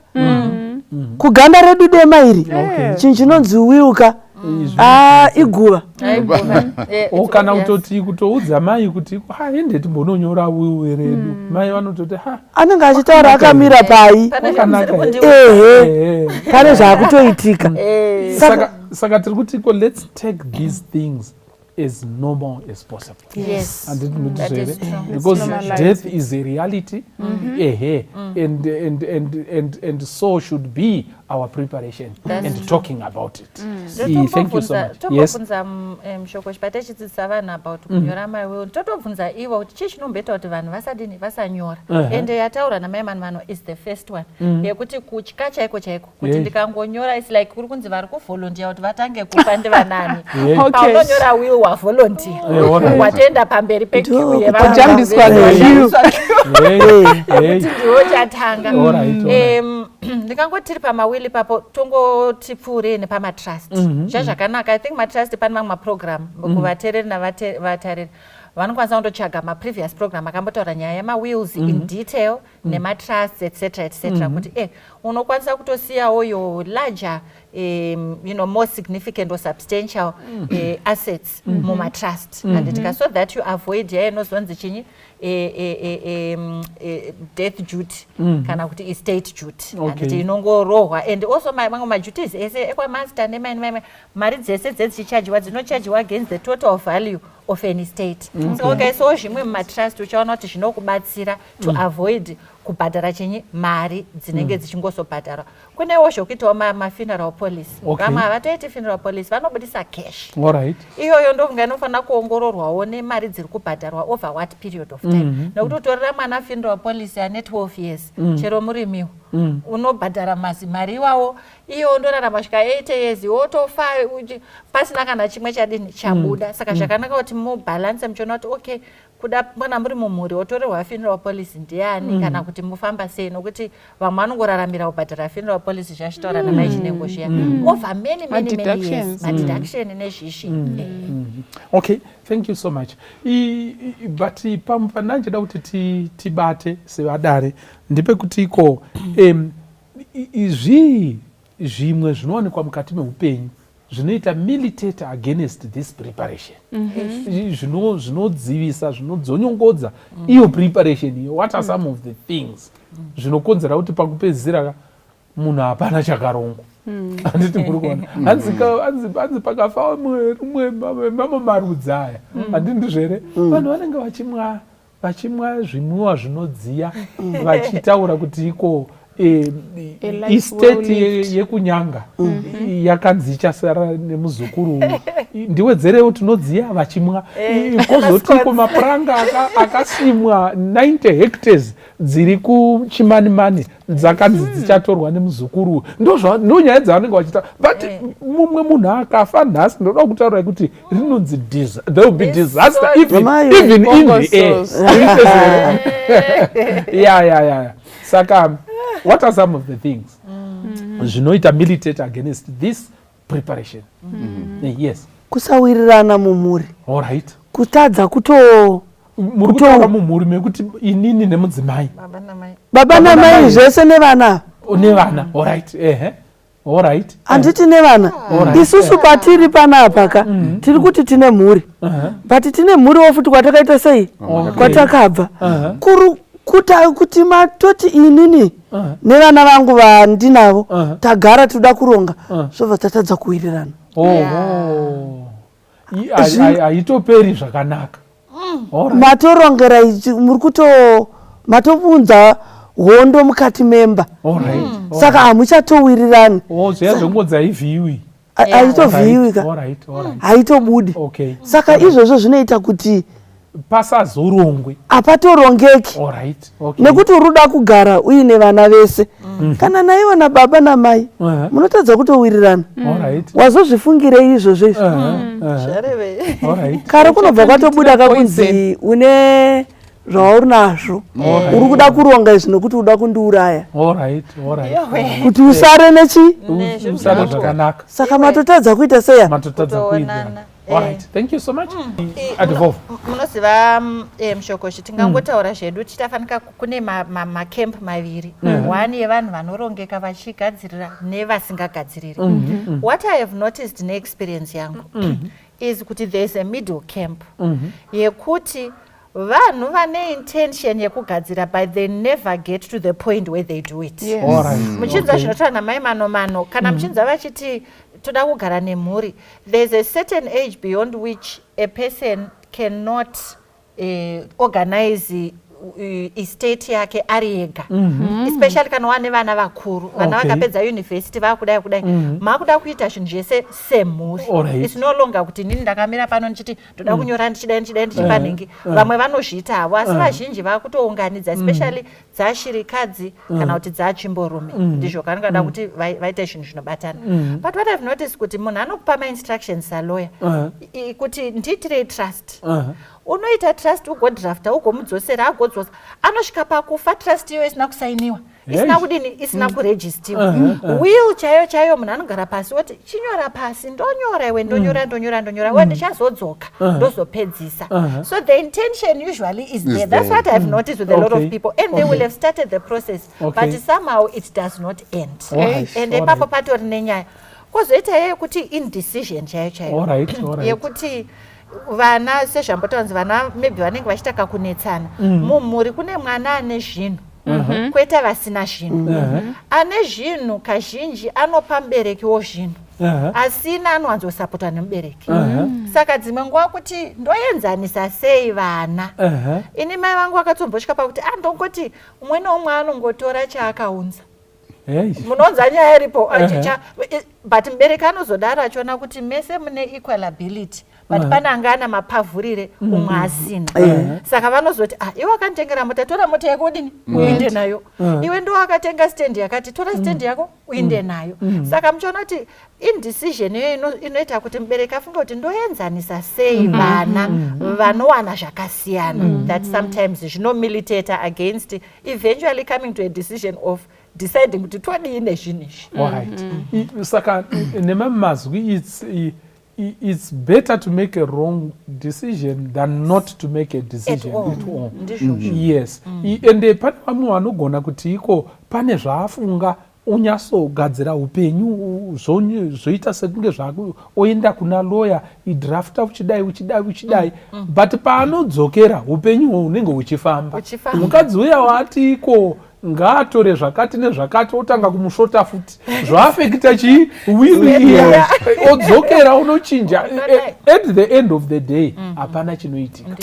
kuganda redu dema iri. Chinhu chinonzi will ka. Ah, iguva. O kana kutoti kutoudza mai kuti ha ende timbononyora will redu, mai vanototi ha. Anenge achitaura akamira pai? Ehe, pane zvaakutoitika. Saka tiri kuti ko, let's take these things as normal as possible. Handiti ndizvo here? Because death is a reality, ehe, and so should be our preparation That's and true. Talking about it. Thank you so much. Yes. Tombobvunza mushoko chibata chidzidzisa vanhu about kunyora mawill, totobvunza ivo kuti chii chinomboita kuti vanhu vasadini, vasanyora. Ende yataura namai Manimano is the first one, yekuti kutya chaiko chaiko kuti ndikangonyora, it's like kuri kunzi vari kuvolunteer kuti vatange kufa ndivanani. Paunonyora will, wavolunteer, watoenda pamberi pequeue. Kujambiswa queue. Kuti ndiwo chatanga. Ndingangoti tiri pamawill ipapo, tongoti pfuurei nepamatrust. Zvazvakanaka, I think matrust, pane mamwe maprogram kuvateereri navatariri vanokwanisa kundotsvaga maprevious program akambotaura nyaya yemawills in detail nematrusts, etc etc, kuti unokwanisa kutosiyawo your larger, more significant or substantial assets mumatrust, handitika, so that you avoid yaya inozonzi chinyi, death duty kana kuti estate duty, handiti, inongorohwa. And also mamwe maduties ese ekwamaster nemaini, mari dzese dzedzichichajiwa dzinochajiwa against the total value of an estate. Saka ukaisawo zvimwe mumatrust, uchaona kuti zvinokubatsira to avoid kubhadhara chinyi, mari dzinenge dzichingozobhadharwa. Kunewo zvokuitawo mafuneral policy. Vamwe havatoiti funeral policy, vanobudisa cash. Iyoyo ndofunga inofanira kuongororwawo nemari dziri kubhadharwa over what period of time, nekuti utorera mwana funeral policy ane 12 years, chero murimiwo unobhadhara mazi mari iwawo, iye ondorarama svika 8 years, wotofa pasina kana chimwe chadini chabuda. Saka zvakanaka kuti mubhalanse muchiona kuti okay, kuda kana muri mumhuri wotorerwa funeral policy ndiani, kana kuti mufamba sei, nokuti vamwe vanongoraramira kubhadhara funeral policy, zvachitaura namai Chinengo zviya, over many many many years, Madeductions. Madeduction nezvishi. Okay, thank you so much. But pamwe pandanjida kuti tibate sevadare ndepekuti iko zvii zvimwe zvinowanikwa mukati meupenyu zvinoita militate against this preparation, zvinodzivisa, zvinodzonyongodza iyo preparation iyo? What are some of the things zvinokonzera kuti pakupedzisira ka munhu hapana chakarongwa? Handiti muri kuona, hanzi pakafa rimwe mamwe marudzi aya, handiti ndizvo here, vanhu vanenge vachimwa zvimwiwa zvinodziya, vachitaura kuti iko A life well estate lived. yekunyanga yakanzi ichasara nemuzukuru uyu, ndiwedzerewo tinodziya, vachimwa. Kozotiko mapuranga akasimwa 90 hectares dziri kuChimanimani dzakanzi dzichatorwa nemuzukuru uyu. Ndo nyaya dzavanenge vachiita. But mumwe munhu akafa nhasi, ndoda kutaura kuti rinonzi there will be disaster even, Mamayo. even in the air. Bongo. Yeah. Saka what are some of the things zvinoita militate against this preparation? Yes. Kusawirirana mumhuri. All right. Kutadza kuto Muri kutaura mumhuri mekuti inini nemudzimai? Baba namai. Baba namai, zvese nevana. Nevana, allright, ehe, allright. Handiti nevana? Isusu patiri panapa ka, tiri kuti tine mhuri, but tine mhuriwo futi kwatakaita sei, kwatakabva. Kuru kuta kuti matoti inini nevana vangu vandinavo tagara toda kuronga, zvobva tatadza kuwirirana. Oho, haitoperi zvakanaka. Alright. Matorongera ichi, muri kuto matounza hondo mukati memba. Saka hamuchatowirirani. Oh, zviya zvengodzi haivhiyiwi. Haitovhiyiwi ka. All right. Haitobudi. Saka izvozvo zvinoita kuti pasazorongwe. Hapatorongeki. All right okay Nekuti uri kuda kugara uine vana vese, kana naivo nababa namai, munotadza kutowirirana. Wazozvifungirei izvozvo izvi? Uh-huh. Zvarevei? All right. Kare kunobva kwatobuda kakunzi une Zvauri nazvo, uri kuda kuronga izvi nokuti uda kundiuraya kuti usare nechi usare zvakanaka. Saka matotadza kuita seya. Matotadza kuita. Alright, thank you so much. Advolve. Munoziva, Mushokoshi, tingangotaura zvedu tichafanika kune macamp maviri, one yevanhu vanorongeka vachigadzirira nevasingagadziriri. What I have noticed neexperience yangu is kuti there is a middle camp yekuti vanhu vane intention yekugadzira, but they never get to the point where they do it. Muchinzwa zvinotaura namai Mano Mano, kana muchinzwa vachiti toda kugara nemhuri, there's a certain age beyond which a person cannot organize estate yake ari ega, especially kana wane vana vakuru, vana vakapedza university, vakudai kudai, makuda kuita zvinhu zvese semhuri. It's no longer kuti inini ndakamira pano ndichiti ndoda kunyora, ndichidai, ndichidai, ndichipa nhingi. Vamwe vanozviita havo, asi vazhinji vakutounganidza, especially dzashirikadzi kana kuti dzatsvimborume, ndizvo kanongada kuti vaite zvinhu zvinobatana. But what I've noticed kuti munhu anokupa mainstructions salawyer kuti ndiitirei trust, unoita trust, ugodrafta, ugomudzosera, agodzosa, anosvika pakufa trust iyoyo isina kusainiwa, isina kudini, isina kurejistiwa. Will chaiyo chaiyo, munhu anogara pasi oti chinyora pasi, ndonyora, iwe ndonyora, ndonyora, ndonyora, we ndichazodzoka ndozopedzisa. So the intention usually is there. That's what I've noticed with a lot of people, and they will have started the process, but somehow it does not end. And ipapo patori nenyaya. Kwozoita iyoyo kuti indecision chaiyo chaiyo yekuti vana, sezvambotaunzi, vana maybe vanenge vachiita kakunetsana mumhuri. Kune mwana ane zvinhu, kwete vasina zvinhu. Ane zvinhu kazhinji anopa muberekiwo zvinhu, asina anowanzosapotwa nemubereki. Saka dzimwe nguva kuti ndoenzanisa sei vana? Ini mai vangu vakatombosvika pakuti a ndongoti umwe neumwe anongotora chaakaunza. Munonzwa nyaya iripo, but mubereki anozodaro achiona kuti mese mune equal ability, but pane anga ana mapavhurire, umwe asina. Saka vanozoti, ah, iwe wakanditengera mota, tora mota yako udini, uinde nayo. Iwe ndo wakatenga stand yakati, tora stand yako uinde nayo. Saka muchiona kuti indecision iyoyo inoita kuti mubereki afunge kuti ndoenzanisa sei vana vanowana zvakasiyana, that sometimes zvinomilitata against eventually coming to a decision of deciding kuti todii nezvinhu izvi. Alright. Saka nemamwe mazwi, it's better to make a wrong decision than not to make a decision at all. At all. Ndizvozvo. Yes. Ende pane vamwe vanogona kuti iko pane zvaafunga, unyatsogadzira upenyu, zvoita sekunge zvaku oenda kuna lawyer, idrafta, uchidai, uchidai, uchidai, but paanodzokera upenyu hwo hunenge huchifamba. Huchifamba. Mukadzi uya waati iko ngaatore zvakati nezvakati, otanga kumushota futi, zvaafekita chii, will iya, odzokera unochinja. At the end of the day hapana chinoitika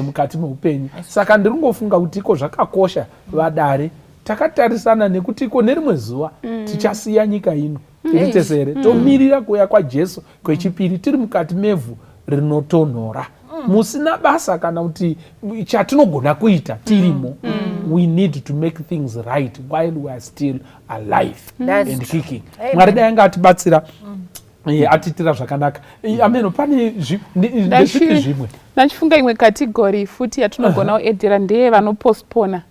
mukati meupenyu. Saka ndiri kungofunga kuti iko zvakakosha, vadare, takatarisana nekuti iko nerimwe zuva tichasiya nyika ino tiri tese here, tomirira kuuya kwaJesu kwechipiri tiri mukati mevhu rinotonhora, musina basa kana kuti chatinogona kuita tirimo. We need to make things right while we are still alive That's and true. kicking. Amen. Mwari dai anga atibatsira, atiitira zvakanaka. Ameno pane ndezvipi zvimwe? Ndachifunga imwe category futi yatinogona kuedhera ndeye vanopostpona,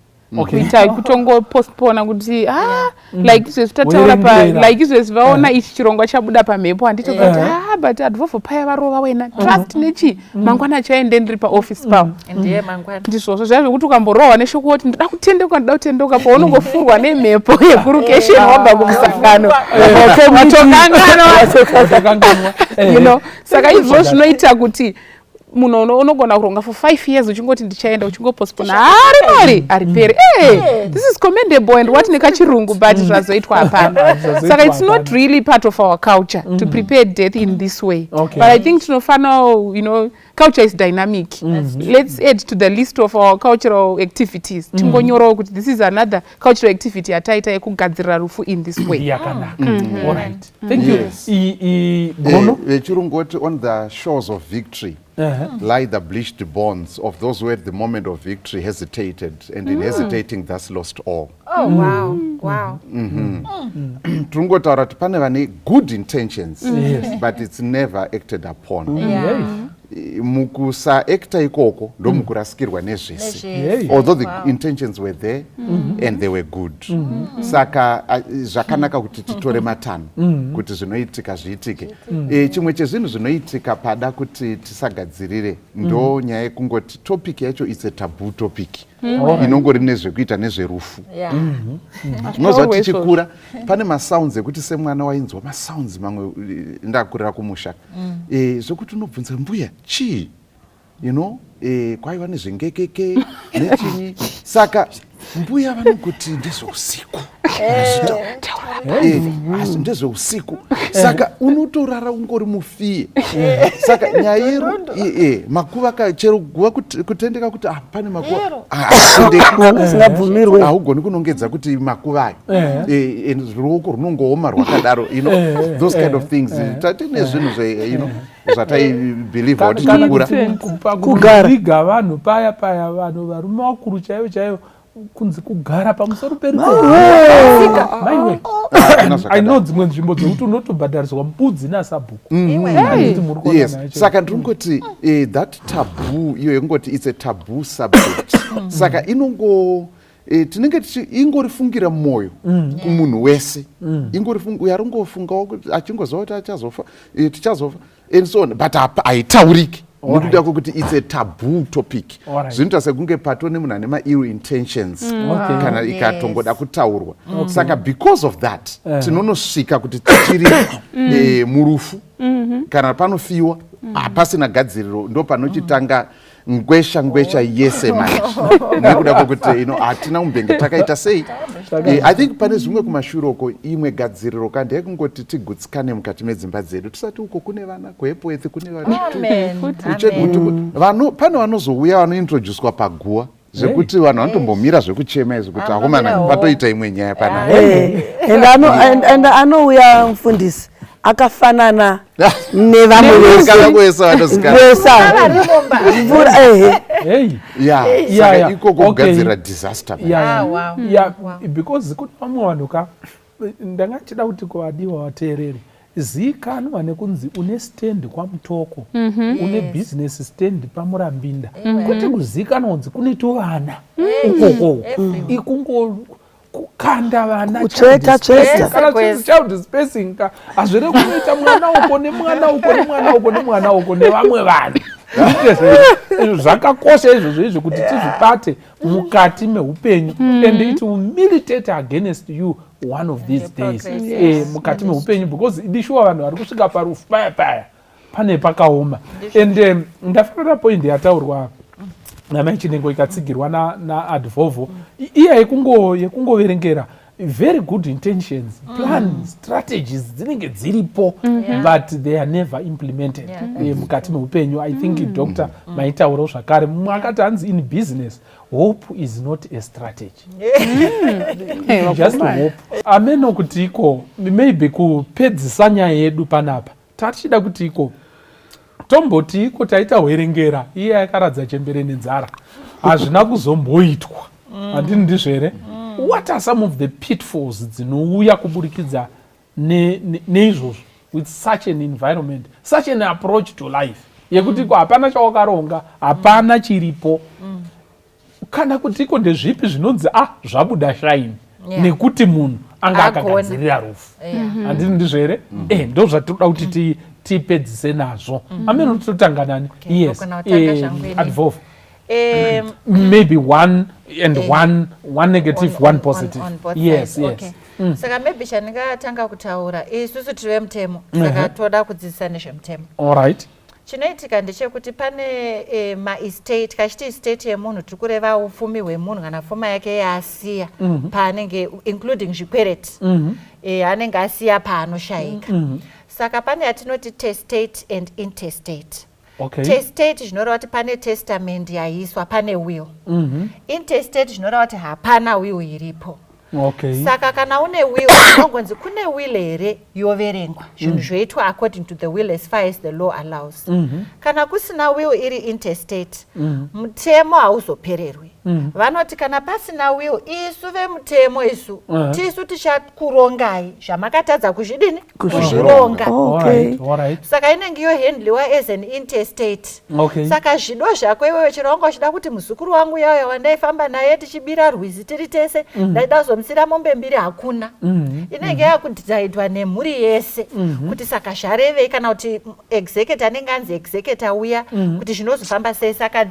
kuita kutongopostpona kuti ah, like izvezvi tataura pa Werengera. Like izvezvi vaona ichi chirongwa chabuda pamhepo, handitokati ah, but advovho paya varova wena trust nechi mangwana achaende ndiri paoffice pavo. Ndiye mangwana. Ndizvozvo zviya zvekuti ukamborohwa neshoko kuti ndoda kutendeuka, ndoda kutendeuka, paunongofurwa nemhepo yekurukesheni wabva kumusangano, watokanganwa. Watokanganwa. Saka izvozvo zvinoita kuti munhu unogona kuronga for 5 years uchingoti ndichaenda, uchingopostpona, harimari hariperi. Hey, this is commendable and what nekachirungu, but zvazoitwa hapana. Zvazoitwa Saka it's not hapana. really part of our culture to prepare death in this way. But I think tinofanao, culture is dynamic. Let's add to the list of our cultural activities, tingonyorawo kuti this is another cultural activity yataita yekugadzirira rufu in this way. Yakanaka. Alright, thank you. Yes. Gono. Vechirungu voti on the shores of victory lie the bleached bones of those who at the moment of victory hesitated and in hesitating thus lost all. Oh wow. Tiri kungotaura kuti pane vane good intentions, but it's never acted upon. Mukusaacta ikoko ndo mukurasikirwa nezvese, Hey. although the intentions were there and they were good. Saka zvakanaka kuti titore matanho kuti zvinoitika zviitike. Chimwe chezvinhu zvinoitika pada kuti tisagadzirire ndo nyaya yekungoti topic yacho is a taboo topic inongori nezvekuita nezverufu. Unoziva, tichikura pane masounds ekuti semwana wainzwa masounds mamwe. Ndakurira kumusha, zvekuti unobvunza mbuya chii, kwaiva nezvengekeke nechinyi. Saka mbuya vanongoti ndezveusiku. Asi ndezveusiku, saka unotorara ungori mufiye. Saka nyaya yeru makuva chero guva kutendeka kuti ah, pane makuva. Ah, hazvitendeki. Asingabvumirwe. Haugoni kunongedza kuti makuva ayo. And ruoko runongooma rwakadaro, those kind of things. Tatine zvinhu zve zvataibhilivha kuti Kana tikura kuti Kugara. pakuviga vanhu paya paya, vanhu varume vakuru chaivo chaivo, kunzi kugara pamusoro periko, maiwe. Hakuna I zvakadaro. know dzimwe nzvimbo dzekuti unotobhadhariswa mbudzi nasabhuku. Handiti muri kuona nayo chaiyo? Saka ndiri kungoti that taboo iyo yekungoti it's a taboo subject, saka inongo tinenge ingorifungira mumwoyo kumunhu wese. Uyo aringofungawo kuti achingoziva kuti achazofa, tichazofa and so on, but haitauriki nekuda kwekuti it's a taboo topic. Zvinoita sekunge pato nemunhu ane maill intentions kana ikatongoda kutaurwa. Saka because of that tinonosvika kuti tichiri murufu kana panofiwa hapasina gadziriro, ndo panochitanga ngwesha ngwesha yese manje, nekuda kwekuti hatina kumbenge takaita sei. I think pane zvimwe kumashure uko, imwe gadziriro ka ndeyekungoti tigutsikane mukati medzimba dzedu, tisati uko kune vana kuHepworth, kune vana Amen. Kuchegutu. Pane vanozouya vanointroducwa paguva zvekuti vanhu vanotombomira zvekuchema izvi kuti akomana, Anomirawo. patoita imwe nyaya panapa. And anouya mufundisi akafanana nevamwe vese. Kana kwese vanozikanwa. Vese mvura, ehe. Hey. Ya, saka ikoko kugadzira disaster. Ah, wow. Yeah, because kune vamwe vanhu ka, ndanga ndichida kuti kuvadiwa vateereri, zikanwa nekunzi une stand kwaMutoko, une business stand paMurambinda, kwete kuzikanwa kunzi kune tovana ukoko. Ikungo kukanda vana Kutsveta, child tsveta. spacing. Kana chinzi child spacing ka, hazvire kunoita mwana uko nemwana uko nemwana uko nemwana uko nevamwe vanhu. Izvo zvakakosha izvozvo izvi kuti tizvibate mukati meupenyu, and it will militate against you one of these days. Progress, Mukati meupenyu, because idishuwa vanhu vari kusvika parufu paya paya pane pakaoma. And ndafarira point yataurwa namai Chinengo ikatsigirwa naadvovo na iya yekungoverengera very good intentions, plan, strategies dzinenge dziripo, but they are never implemented mukati meupenyu. I think doctor maitaurawo zvakare, mumwe akati hanzi in business hope is not a strategy. Just hope ameno kuti iko maybe kupedzisa nyaya yedu panapa, tatichida kuti iko tomboti iko taita hwerengera iye yakaradza chembere nenzara, hazvina kuzomboitwa, handini ndizvo here? What are some of the pitfalls dzinouya kuburikidza neizvozvo with such an environment, such an approach to life yekuti ko hapana chawakaronga, hapana chiripo, kana kuti iko ndezvipi zvinonzi ah, zvabuda shine nekuti munhu anga Agona. akagadzirira rufu, handini ndizvo here? Ndo zvatinoda kuti tipedzise nazvo. Ameno totanga nani? Okay, Yes. ndogona kutanga zvangu ini. Advolf, maybe one and one negative, one positive. On both sides. Yes. Okay. Saka maybe chandingatanga kutaura, isusu tiri vemutemo, saka toda kudzidzisa nezvemutemo. All right. Chinoitika ndechekuti pane maestate. Kachiti estate yemunhu, tiri kureva upfumi hwemunhu kana pfuma yake yaasiya paanenge, including zvikwereti anenge asiya paanoshayika. Saka pane yatinoti testate and intestate. Testate zvinoreva kuti pane testament yaiswa, pane will. Intestate zvinoreva kuti hapana will iripo. Saka kana une will, unongonzi kune will here, yoverengwa, zvinhu zvoitwa according to the will as far as the law allows. Kana kusina will, iri intestate, mutemo hauzopererwi. Vanoti kana pasina will, isu vemutemo isu tisu tichakurongai zvamakatadza kuzvidini, kuzvironga. Saka inenge yohandliwa as an intestate. Saka zvido zvako iwewe, chero wanga uchida kuti muzukuru wangu yauya wandaifamba naye tichibira rwizi tiri tese, ndaida kuzomusira mombe mbiri, hakuna. Inenge yakudhisaidwa nemhuri yese kuti saka zvarevei, kana kuti executor anenge anzi executor uya, kuti zvinozofamba sei. Saka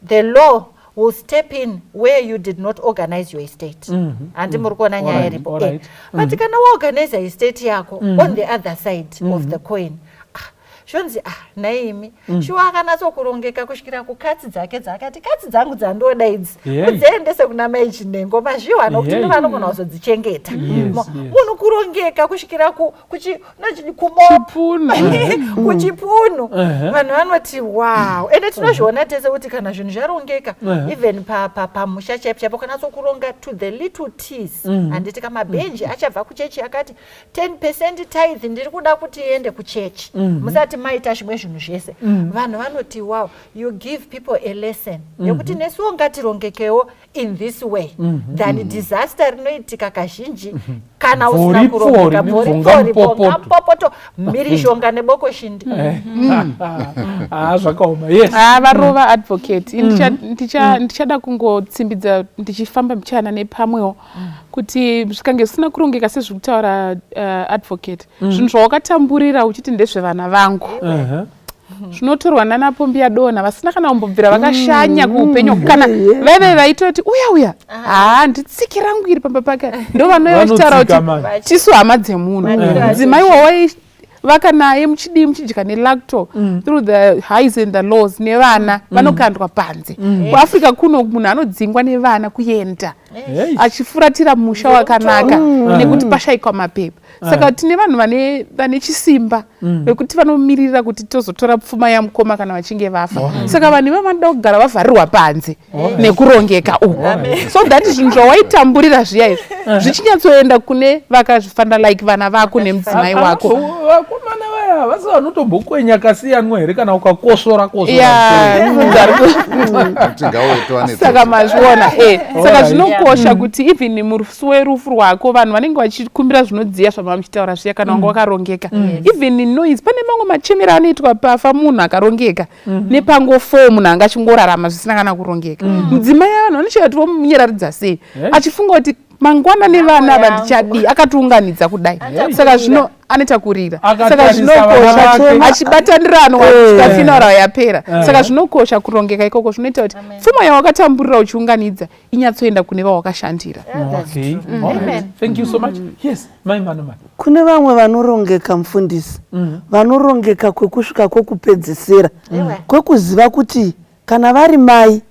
the law will step in where you did not organize your estate. Handi muri kuona nyaya iripo? But kana waorganize estate yako, on the other side of the coin, zvonzi, ah, naimi, shuwa akanatsokurongeka kusvikira kukatsi dzake dzaakati, katsi dzangu dzandoda idzi, mudziendese kuna mai Chinengo, mazviwa, nokuti ndovanogona kuzodzichengeta. Munhu kurongeka kusvikira kuchipunu. Vanhu vanoti, wow. Ende tinozviona tese kuti kana zvinhu zvarongeka, even pamusha chaipo chaipo, kanatsokuronga to the little t's, handiti? Kamabhenji achabva kuchechi akati 10% tithe ndiri kuda kuti iende kuchechi, musati maita zvimwe zvinhu zvese. Vanhu vanoti, wow, you give people a lesson yekuti nesuwo ngatirongekewo in this way than disaster rinoitika kazhinji kana usina kurongeka. Bvori-pfori, mhirizhonga neboko shindi. Ah, zvakaoma, yes. Ah, varova, advocate. Ndichada kungotsimbidza ndichifamba mbichana nepamwewo kuti zvikange zvisina kurongeka sezviri kutaura advocate, zvinhu zvawakatamburira uchiti ndezvevana vangu zvinotorwa nanaPombi yadonha vasina kana kumbobvira vakashanya kuupenyu, kana vaive vaitoti uya uya, haa, nditsiki rangu iri pamba pake, ndo vanouya vachitaura kuti tisu hama dzemunhu. Mudzimai wawai vaka naye muchidii, muchidya nelacto through the highs and the lows, nevana vanokandwa panze. KuAfrica kuno munhu anodzingwa nevana kuenda achifuratira musha wakanaka nekuti pashayikwa mapepa. Saka tine vanhu vane chisimba vekuti vanomirira kuti tozotora pfuma yamukoma kana vachinge vafa. Saka vanhu ivavo vanoda kugara vavharirwa panze nekurongeka uku, so that zvinhu zvawaitamburira zviya izvi zvichinyatsoenda kune vakazvifanira, like vana vako nemudzimai wako. Vakomana vaya vasi vanotombokwenya kasiyanwa here kana ukakosora kosora? Saka mazviona, e, saka zvinokosha kuti even musi werufu rwako vanhu vanenge vachikumbira zvinodziya zvamava muchitaura zviya, kana wanga wakarongeka. Even noise, pane mamwe machemero anoitwa pafa munhu akarongeka nepangofo munhu anga achingorarama zvisina kana kurongeka. Mudzimai, vanhu vanochaya kuti vomunyararidza sei, achifunga kuti mangwana nevana ava ndichadii, akatiunganidza kudai. Saka zvino anoita kurira. Saka zvinokosha achibataniranwa kusvika funeral yapera. Saka zvinokosha kurongeka ikoko, zvinoita kuti pfuma yawakatamburira uchiunganidza inyatsoenda kune vawakashandira. Thank you so much. Yes, mai Manomani. Kune vamwe vanorongeka, mufundisi, vanorongeka kwekusvika kwekupedzisira, kwekuziva kuti kana vari mai,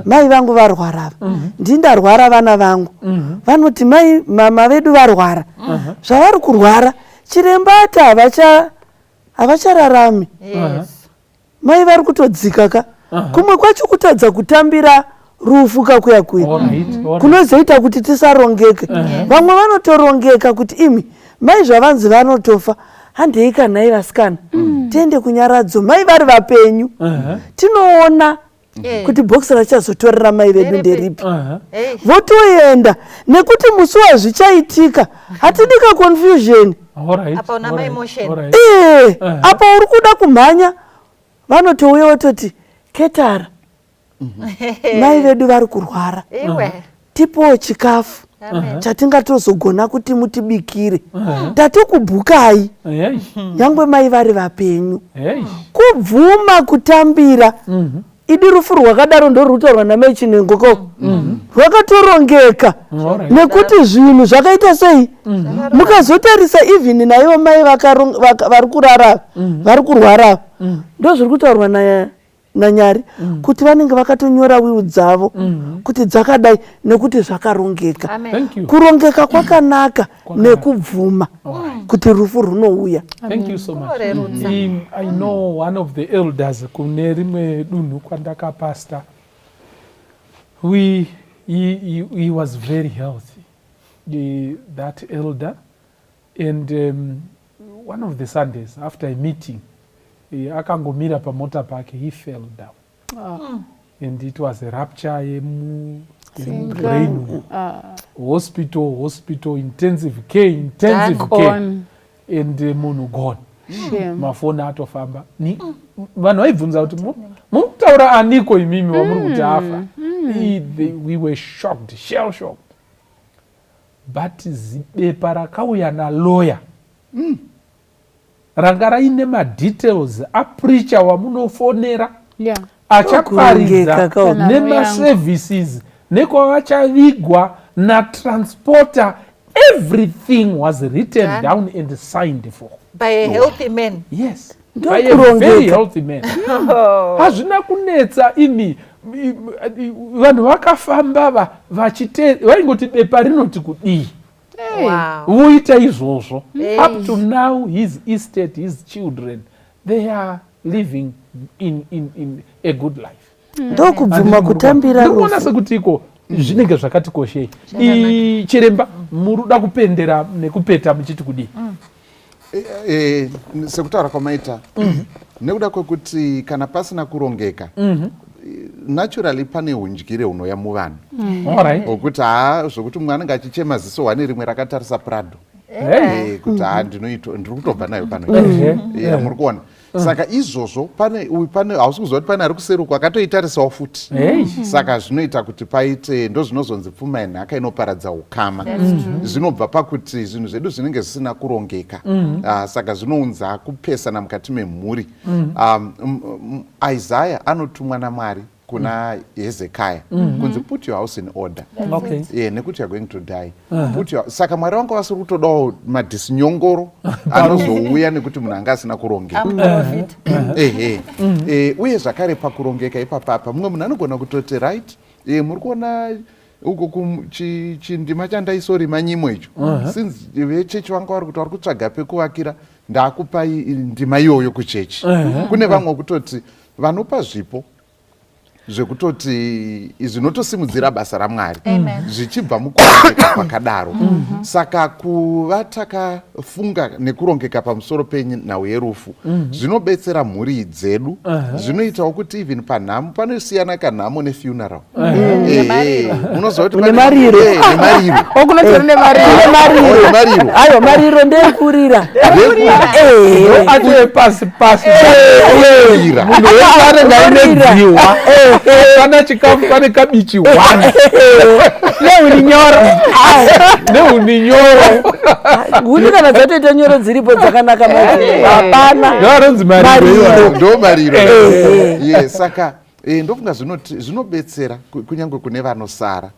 mai vangu varwara ava, ndindarwara, vana vangu vanoti mai mama vedu varwara, zvavari kurwara, chiremba ati havachararami, mai vari kutodzika ka. Kumwe kwacho kutadza kutambira rufu kakuya kuya kunozoita kuti tisarongeke. Vamwe vanotorongeka kuti imi mai zvavanzi vanotofa, handei kanhai vasikana, tiende kunyaradzo mai vari vapenyu, tinoona kuti bhokisi rachazotorera mai vedu nderipi. Votoenda nekuti musi wazvichaitika hatidi ka confusion. Ee, apa uri kuda kumhanya, vanotouya vototi, ketara, mai vedu vari kurwara, tipowo chikafu chatingatozogona kuti mutibikire, tatokubhukai nyangwe mai vari vapenyu. Kubvuma kutambira idi rufu rwakadaro ndorutaurwa namai Chinengo ko, rwakatorongeka nekuti zvinhu zvakaita sei. Mukazotarisa even naivo mai vari kurara, vari kurwara, ndo zviri kutaurwa naNyari kuti vanenge vakatonyora will dzavo kuti dzakadai nekuti zvakarongeka. Kurongeka kwakanaka nekubvuma kuti rufu runouya. Thank you so much. I know one of the elders kune rimwe dunhu kwandakapasta. He was very healthy, that elder, and one of the Sundays after a meeting, akangomira pamota pake, he fell down. And it was a rupture yemubrain. Hospital, hospital, intensive care, intensive care. And munhu gone. Mafoni atofamba. Vanhu vaibvunza kuti muri kutaura aniko imimi wamuri kuti afa. We were shocked, shell shocked. But zibepa rakauya naloya ranga raine madetails apreacher wamunofonera achaparidza nemaservices nekwavachavigwa natransporter. Everything was written down and signed for by a healthy man. Yes, by a very healthy man. Hazvina kunetsa imi, vanhu vakafamba vachite vaingoti bepa rinoti kudii, voita izvozvo. Up to now, his estate, his children, they are living in a good life. Ndokubvuma kutambira. Ndikuona sekuti iko zvinenge zvakati koshei. Chiremba, muruda kupendera nekupeta muchiti kudii? Sekutaura kwamaita, nekuda kwekuti kana pasina kurongeka, naturally pane undyire hunoya muvanhu, hwokuti haa, zvokuti mumwe anenge achichema ziso hwane rimwe rakatarisa Prado, kuti haa, ndiri kutobva nayo pano, muri kuona. Saka izvozvo pane hausi kuziva kuti pane ari kuseruko akatoitarisawo futi. Saka zvinoita kuti paite ndo zvinozonzi pfuma yenhaka inoparadza ukama. Zvinobva pakuti zvinhu zvedu zvinenge zvisina kurongeka. Saka zvinounza kupesana mukati memhuri. Isaya anotumwa naMwari kuna Hezekaya kunzi, "Put your house in order," yeah, nekuti you are going to die. Saka Mwari vanga vasiri kutodawo madhisinyongoro anozouya nekuti munhu anga asina kurongeka. Ehe. Uye zvakare pakurongeka ipapapa, mumwe munhu anogona kutoti, "Right, muri kuona uko chindima chandaisorima nyimo icho, since vechechi vanga vari kuti vari kutsvaga pekuvakira, ndakupai ndima iyoyo kuchechi." Kune vamwe kutoti vanopa zvipo zvekutoti zvinotosimudzira basa raMwari zvichibva mukurongeka kwakadaro. Saka kuva takafunga nekurongeka pamusoro penhau yerufu zvinobetsera mhuri dzedu. Zvinoitawo kuti even panhamo panosiyana kanhamo nefuneral. Unoziva kuti nemariro. Nemariro. Okunotori nemariro. Mariro. Aiwa, mariro ndeekurira. Atove pasi pasi, munhu wese anenge aine dziwa, pana chikafu, pane kabichi one nehuni nyoro. Nehuni nyoro. Huni kana dzatoita nyoro dziripo dzakanaka, hapana. Ndoanonzi mariro. Ndo mariro ye. Saka ndofunga zvinobetsera kunyange kune vanosara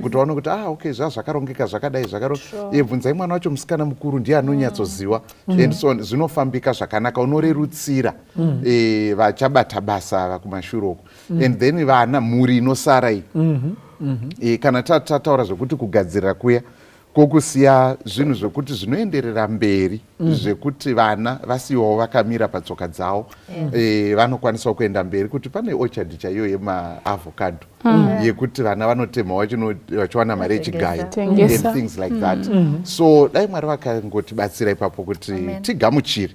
kuti vaone kuti, ah, okay, zva zvakarongeka zvakadai, zvakaro bvunzai mwana wacho musikana mukuru, ndiye anonyatsoziva and so on. Zvinofambika zvakanaka, unorerutsira vachabata basa ava kumashure uko and then vana, mhuri inosara iyi. Kana tataura zvekuti kugadzirira kuya kwokusiya zvinhu zvekuti zvinoenderera mberi, zvekuti vana vasiyiwawo vakamira patsoka dzavo, vanokwanisawo kuenda mberi, kuti pane orchard chaiyo yemaavocado yekuti vana vanotemawo vachiwana mari yechigayo and things like that. So dai Mwari vakangotibatsira ipapo kuti tigamuchire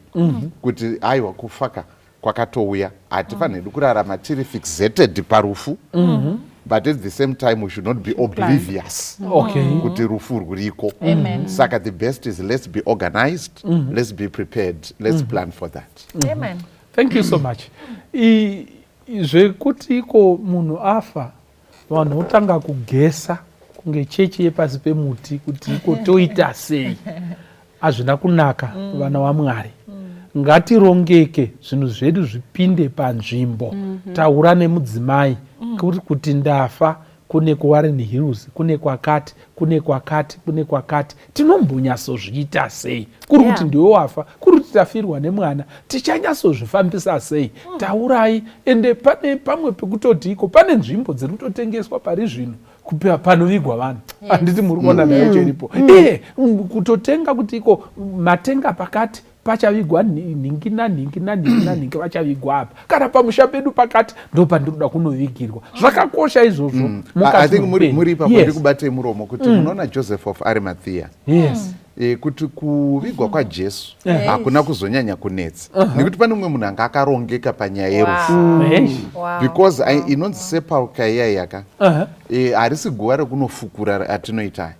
kuti aiwa, kufaka kwakatouya, hatifaniri kurarama tiri fixated parufu, but at the same time we should not be oblivious kuti rufu rwuriko. Saka the best is let's be organized, let's be prepared, let's plan for that. Amen. Thank you so much. Zvekuti iko munhu afa, vanhu votanga kugesa kunge chechi yepasi pemuti kuti iko toita sei, hazvina kunaka. Vana vaMwari, ngatirongeke, zvinhu zvedu zvipinde panzvimbo. Taura nemudzimai kuti ndafa, kune kuWarren Hills, kune kwakati, kune kwakati, kune kwakati, tinombonyatsozviita sei? Kuri kuti ndiwe wafa, kuri kuti tafirwa nemwana, tichanyatsozvifambisa sei? Taurai. Ende pane pamwe pekutoti iko pane nzvimbo dziri kutotengeswa pari zvino panovigwa vanhu, handiti muri kuona nayo cheripo? Kutotenga kuti iko matenga pakati pachavigwa nhingi nanhingi nanhingi nanhingi, vachavigwa apa, kana pamusha pedu pakati ndo pandinoda kunovigirwa. Zvakakosha izvozvo. I think muri ipapo, ndikubatei muromo kuti munoona Joseph of Arimathea. E, kuti kuvigwa kwaJesu hakuna kuzonyanya kunetsa nekuti pane mumwe munhu anga akarongeka panyaya yerufu. Because inonzi sepulchre iya yaka e, harisi guva rekunofukura atinoita,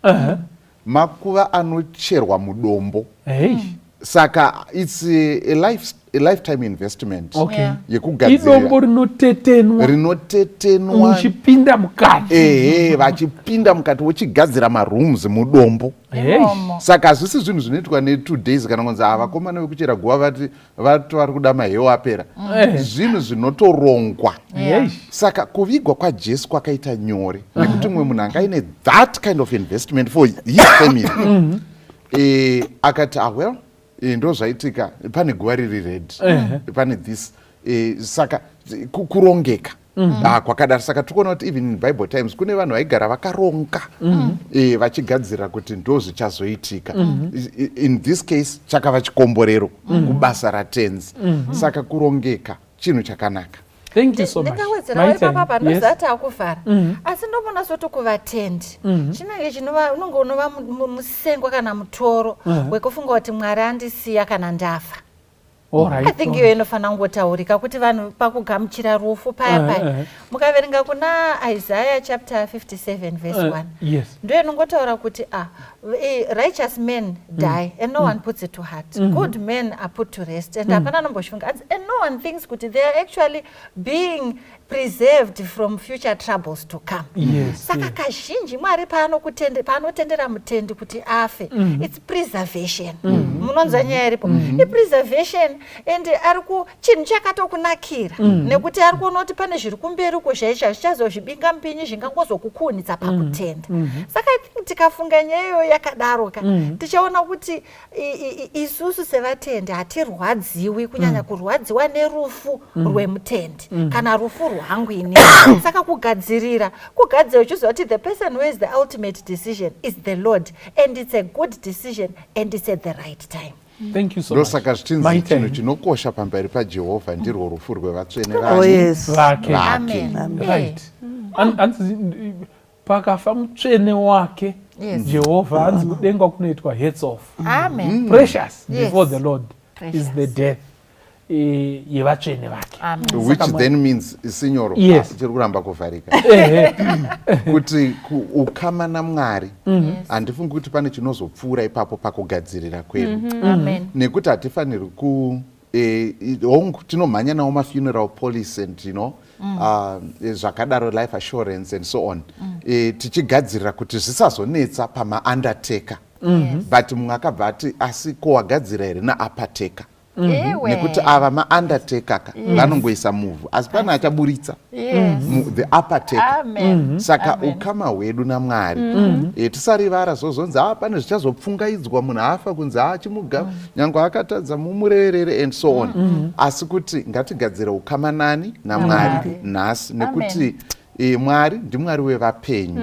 makuva anocherwa mudombo. Saka it's a lifetime investment yekugadzirira. Idombo rinotetenwa. Rinotetenwa. Muchipinda mukati. Ehe, vachipinda mukati vochigadzira marooms mudombo. Saka hazvisi zvinhu zvinoitwa ne2 days kana kunzi ava vakomana vekuchera guva vati vati vari kuda maheu apera. Zvinhu zvinotorongwa. Saka kuvigwa kwaJesu kwakaita nyore nekuti mumwe munhu anga aine that kind of investment for his family. Akati, "Ah, well, ndo zvaitika, pane guva riri ready, pane this." Saka kurongeka kwakadaro. Saka tiri kuona kuti even in Bible times kune vanhu vaigara vakaronga, vachigadzirira kuti ndo zvichazoitika. In this case chakava chikomborero kubasa raTenzi. Saka kurongeka chinhu chakanaka. Thank you so much. Ndingawedzerawo ipapa pandozati akuvhara, asi ndomona soti kuvatendi chinenge chinova unonge unova musengwa kana mutoro wekufunga kuti Mwari andisiya kana ndafa. I think iyo inofanira kungotaurika kuti vanhu pakugamuchira rufu paya paya, mukaverenga kuna Isaiah chapter 57 verse 1, ndo inongotaura kuti righteous men die and no one puts it to heart, good men are put to rest and hapana anombozvifunga, and no one thinks kuti they are actually being preserved from future troubles to come. Saka kazhinji Mwari paanotendera mutendi kuti afe, it's preservation. Munonzwa nyaya iripo, ipreservation, and ari ku chinhu chakatokunakira nekuti ari kuona kuti pane zviri kumberi uko zvaizva zvichazozvibinga mupinyi zvingangozokukuhunidza pakutenda. Saka I think tikafunga nyaya iyoyo yakadaro ka, tichaona kuti isusu sevatendi hatirwadziwi kunyanya kurwadziwa nerufu rwemutendi kana rufu rwangu inini. Saka kugadzirira, kugadzira uchiziva kuti the person who has the ultimate decision is the Lord, and it's a good decision and it's at the right time. Thank you so much. Ndosaka zvichinzi Maita chinhu henyu. chinokosha pamberi paJehovha ndirwo rufu rwevatsvene Oh, yes. Vake. Vake. Amen. Right. Hanzi pakafa mutsvene wake, Jehovha, hanzi kudenga kunoitwa hats off. Amen. Precious before the Lord is Precious. the death yevatsvene vake. Amen. Which then means, sinyoro, chiri kuramba kuvharika, kuti ukama naMwari, handifungi kuti pane chinozopfuura ipapo pakugadzirira kwedu, Amen. nekuti hatifaniri ku hongu tinomhanya nawo mafuneral policy and zvakadaro, life assurance and so on, tichigadzirira kuti zvisazonetsa pamaundertaker. But mumwe akabva ati, "Asi ko wagadzira here nauppertaker?" Nekuti ava maundertaker ka vanongoisa muvhu, asi pane achaburitsa the uppertaker. Amen. Saka Amen. ukama hwedu naMwari, tisarivara zozonzi a pane zvichazopfungaidzwa munhu afa, kunzi achimuga nyange akatadza mumureverere and so on, asi kuti ngatigadzire ukama nani? NaMwari nhasi, nekuti Mwari ndiMwari wevapenyu.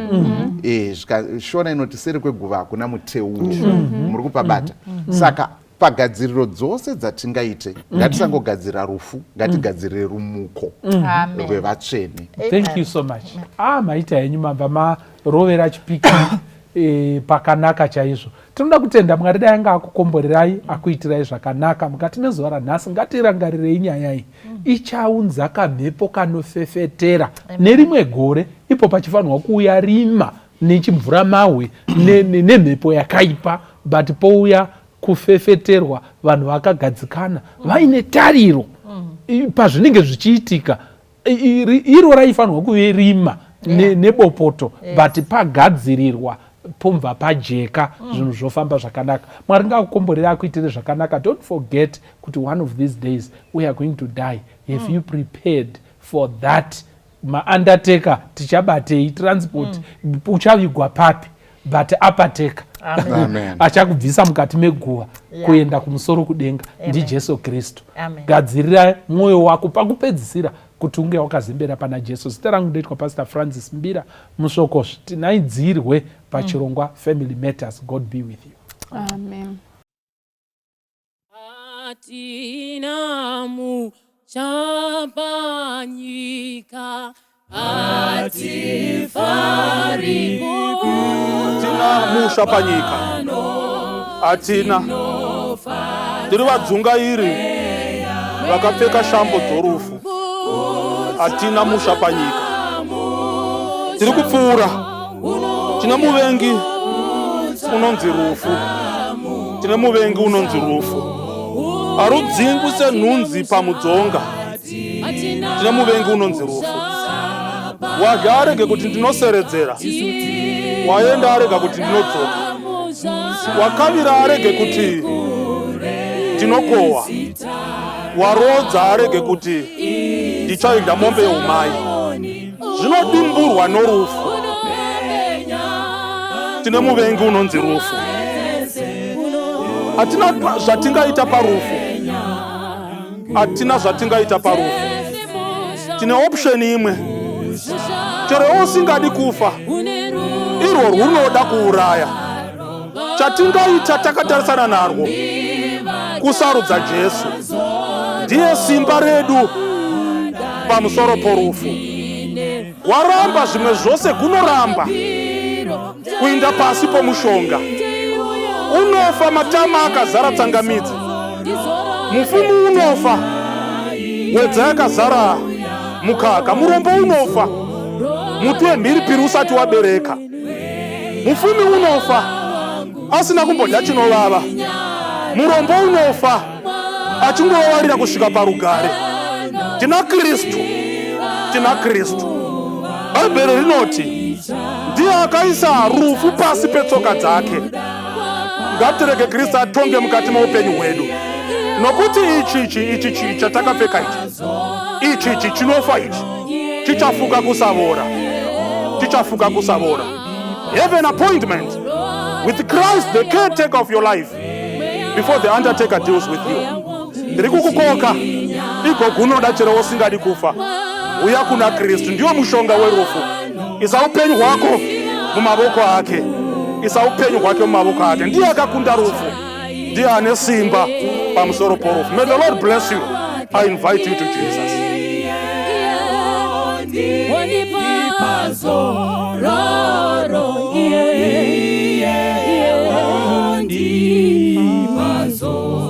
Shona inoti seri kweguva hakuna muteuri. Muri kupabata? Saka pagadziriro dzose dzatingaite, ngatisangogadzira rufu, ngatigadzirire rumuko Amen. rwevatsvene. Thank you so much. Ah, maita henyu, mabva marovera chipiki pakanaka chaizvo. Tinoda kutenda Mwari, dai anga akukomborerai, akuitirai zvakanaka mukati mezuva ranhasi. Ngatirangarirei nyaya iyi, ichaunza kamhepo kanofefetera nerimwe gore ipo pachifanirwa kuuya rima nechimvuramahwe nemhepo yakaipa, but pouya kufefeterwa, vanhu vakagadzikana vaine tariro. Pazvinenge zvichiitika, iro raifanirwa kuve rima nebopoto, but pagadzirirwa pomva pajeka, zvinhu zvofamba zvakanaka. Mwari ngakukomborera, akuitire zvakanaka. Don't forget kuti one of these days we are going to die. Have you prepared for that? Maundertaker tichabatei? Transport uchavigwa papi? But uppertaker Amen. achakubvisa mukati meguva kuenda kumusoro kudenga ndiJesu Kristu. Amen. Gadzirira mwoyo wako pakupedzisira kuti unge wakazembera pana Jesu. Zita rangu ndoitwa Pastor Francis Mbira Musvokosvi. Tinaidzirwe pachirongwa Family Matters. God be with you. Amen. Hatina musha panyika, hatifari. Tina musha panyika. Hatina. Tiri vadzungairi vakapfeka shambo dzorufu. Hatina musha panyika. Tiri kupfuura. Tine muvengi unonzi rufu. Tine muvengi unonzi rufu. Harudzingwi senhunzi pamudzonga. Tine muvengi unonzi rufu. Wadya arege kuti ndinoseredzera. Waenda arega kuti ndinodzoka. Wakavira arege kuti ndinokohwa. Warodza arege kuti ndichainda mombe yeumai. Zvinodimburwa norufu. Tine muvengi unonzi rufu. Hatina zvatingaita parufu. Hatina zvatingaita parufu. Tine option imwe. Chero usingadi kufa, irwo rwunoda kuuraya. Chatingaita takatarisana narwo kusarudza Jesu. Ndiye simba redu pamusoro porufu. Waramba zvimwe zvose, kunoramba kuinda pasi pomushonga. Unofa matama akazara tsangamidzi. Mupfumi unofa wedza yakazara mukaka. Murombo unofa muti wemhiripiri usati wabereka. Mupfumi unofa asina kumbodya chinovava. Murombo unofa achingovavarira kusvika parugare. Tina Kristu, tina Kristu. Bhaibheri rinoti ndiye akaisa rufu pasi petsoka dzake. Ngatirege Kristu atonge mukati meupenyu hwedu, nokuti ichi ichi ichi chi chatakapfeka ichi ichi ichi chinofa ichi chichafuka kusavora, chichafuka kusavora. Have an appointment with Christ, the caretaker of your life, before the undertaker deals with you. Ndiri kukukoka igogo, unoda chero usingadi kufa, uya kuna Kristu. Ndiwo mushonga werufu. Isa upenyu hwako mumavoko ake. Isa upenyu hwake mumavoko ake. Ndiye akakunda rufu, ndiye ane simba pamusoro porufu. May the Lord bless you. I invite you to Jesus. Wandipa zororo, iye, wandipa zororo.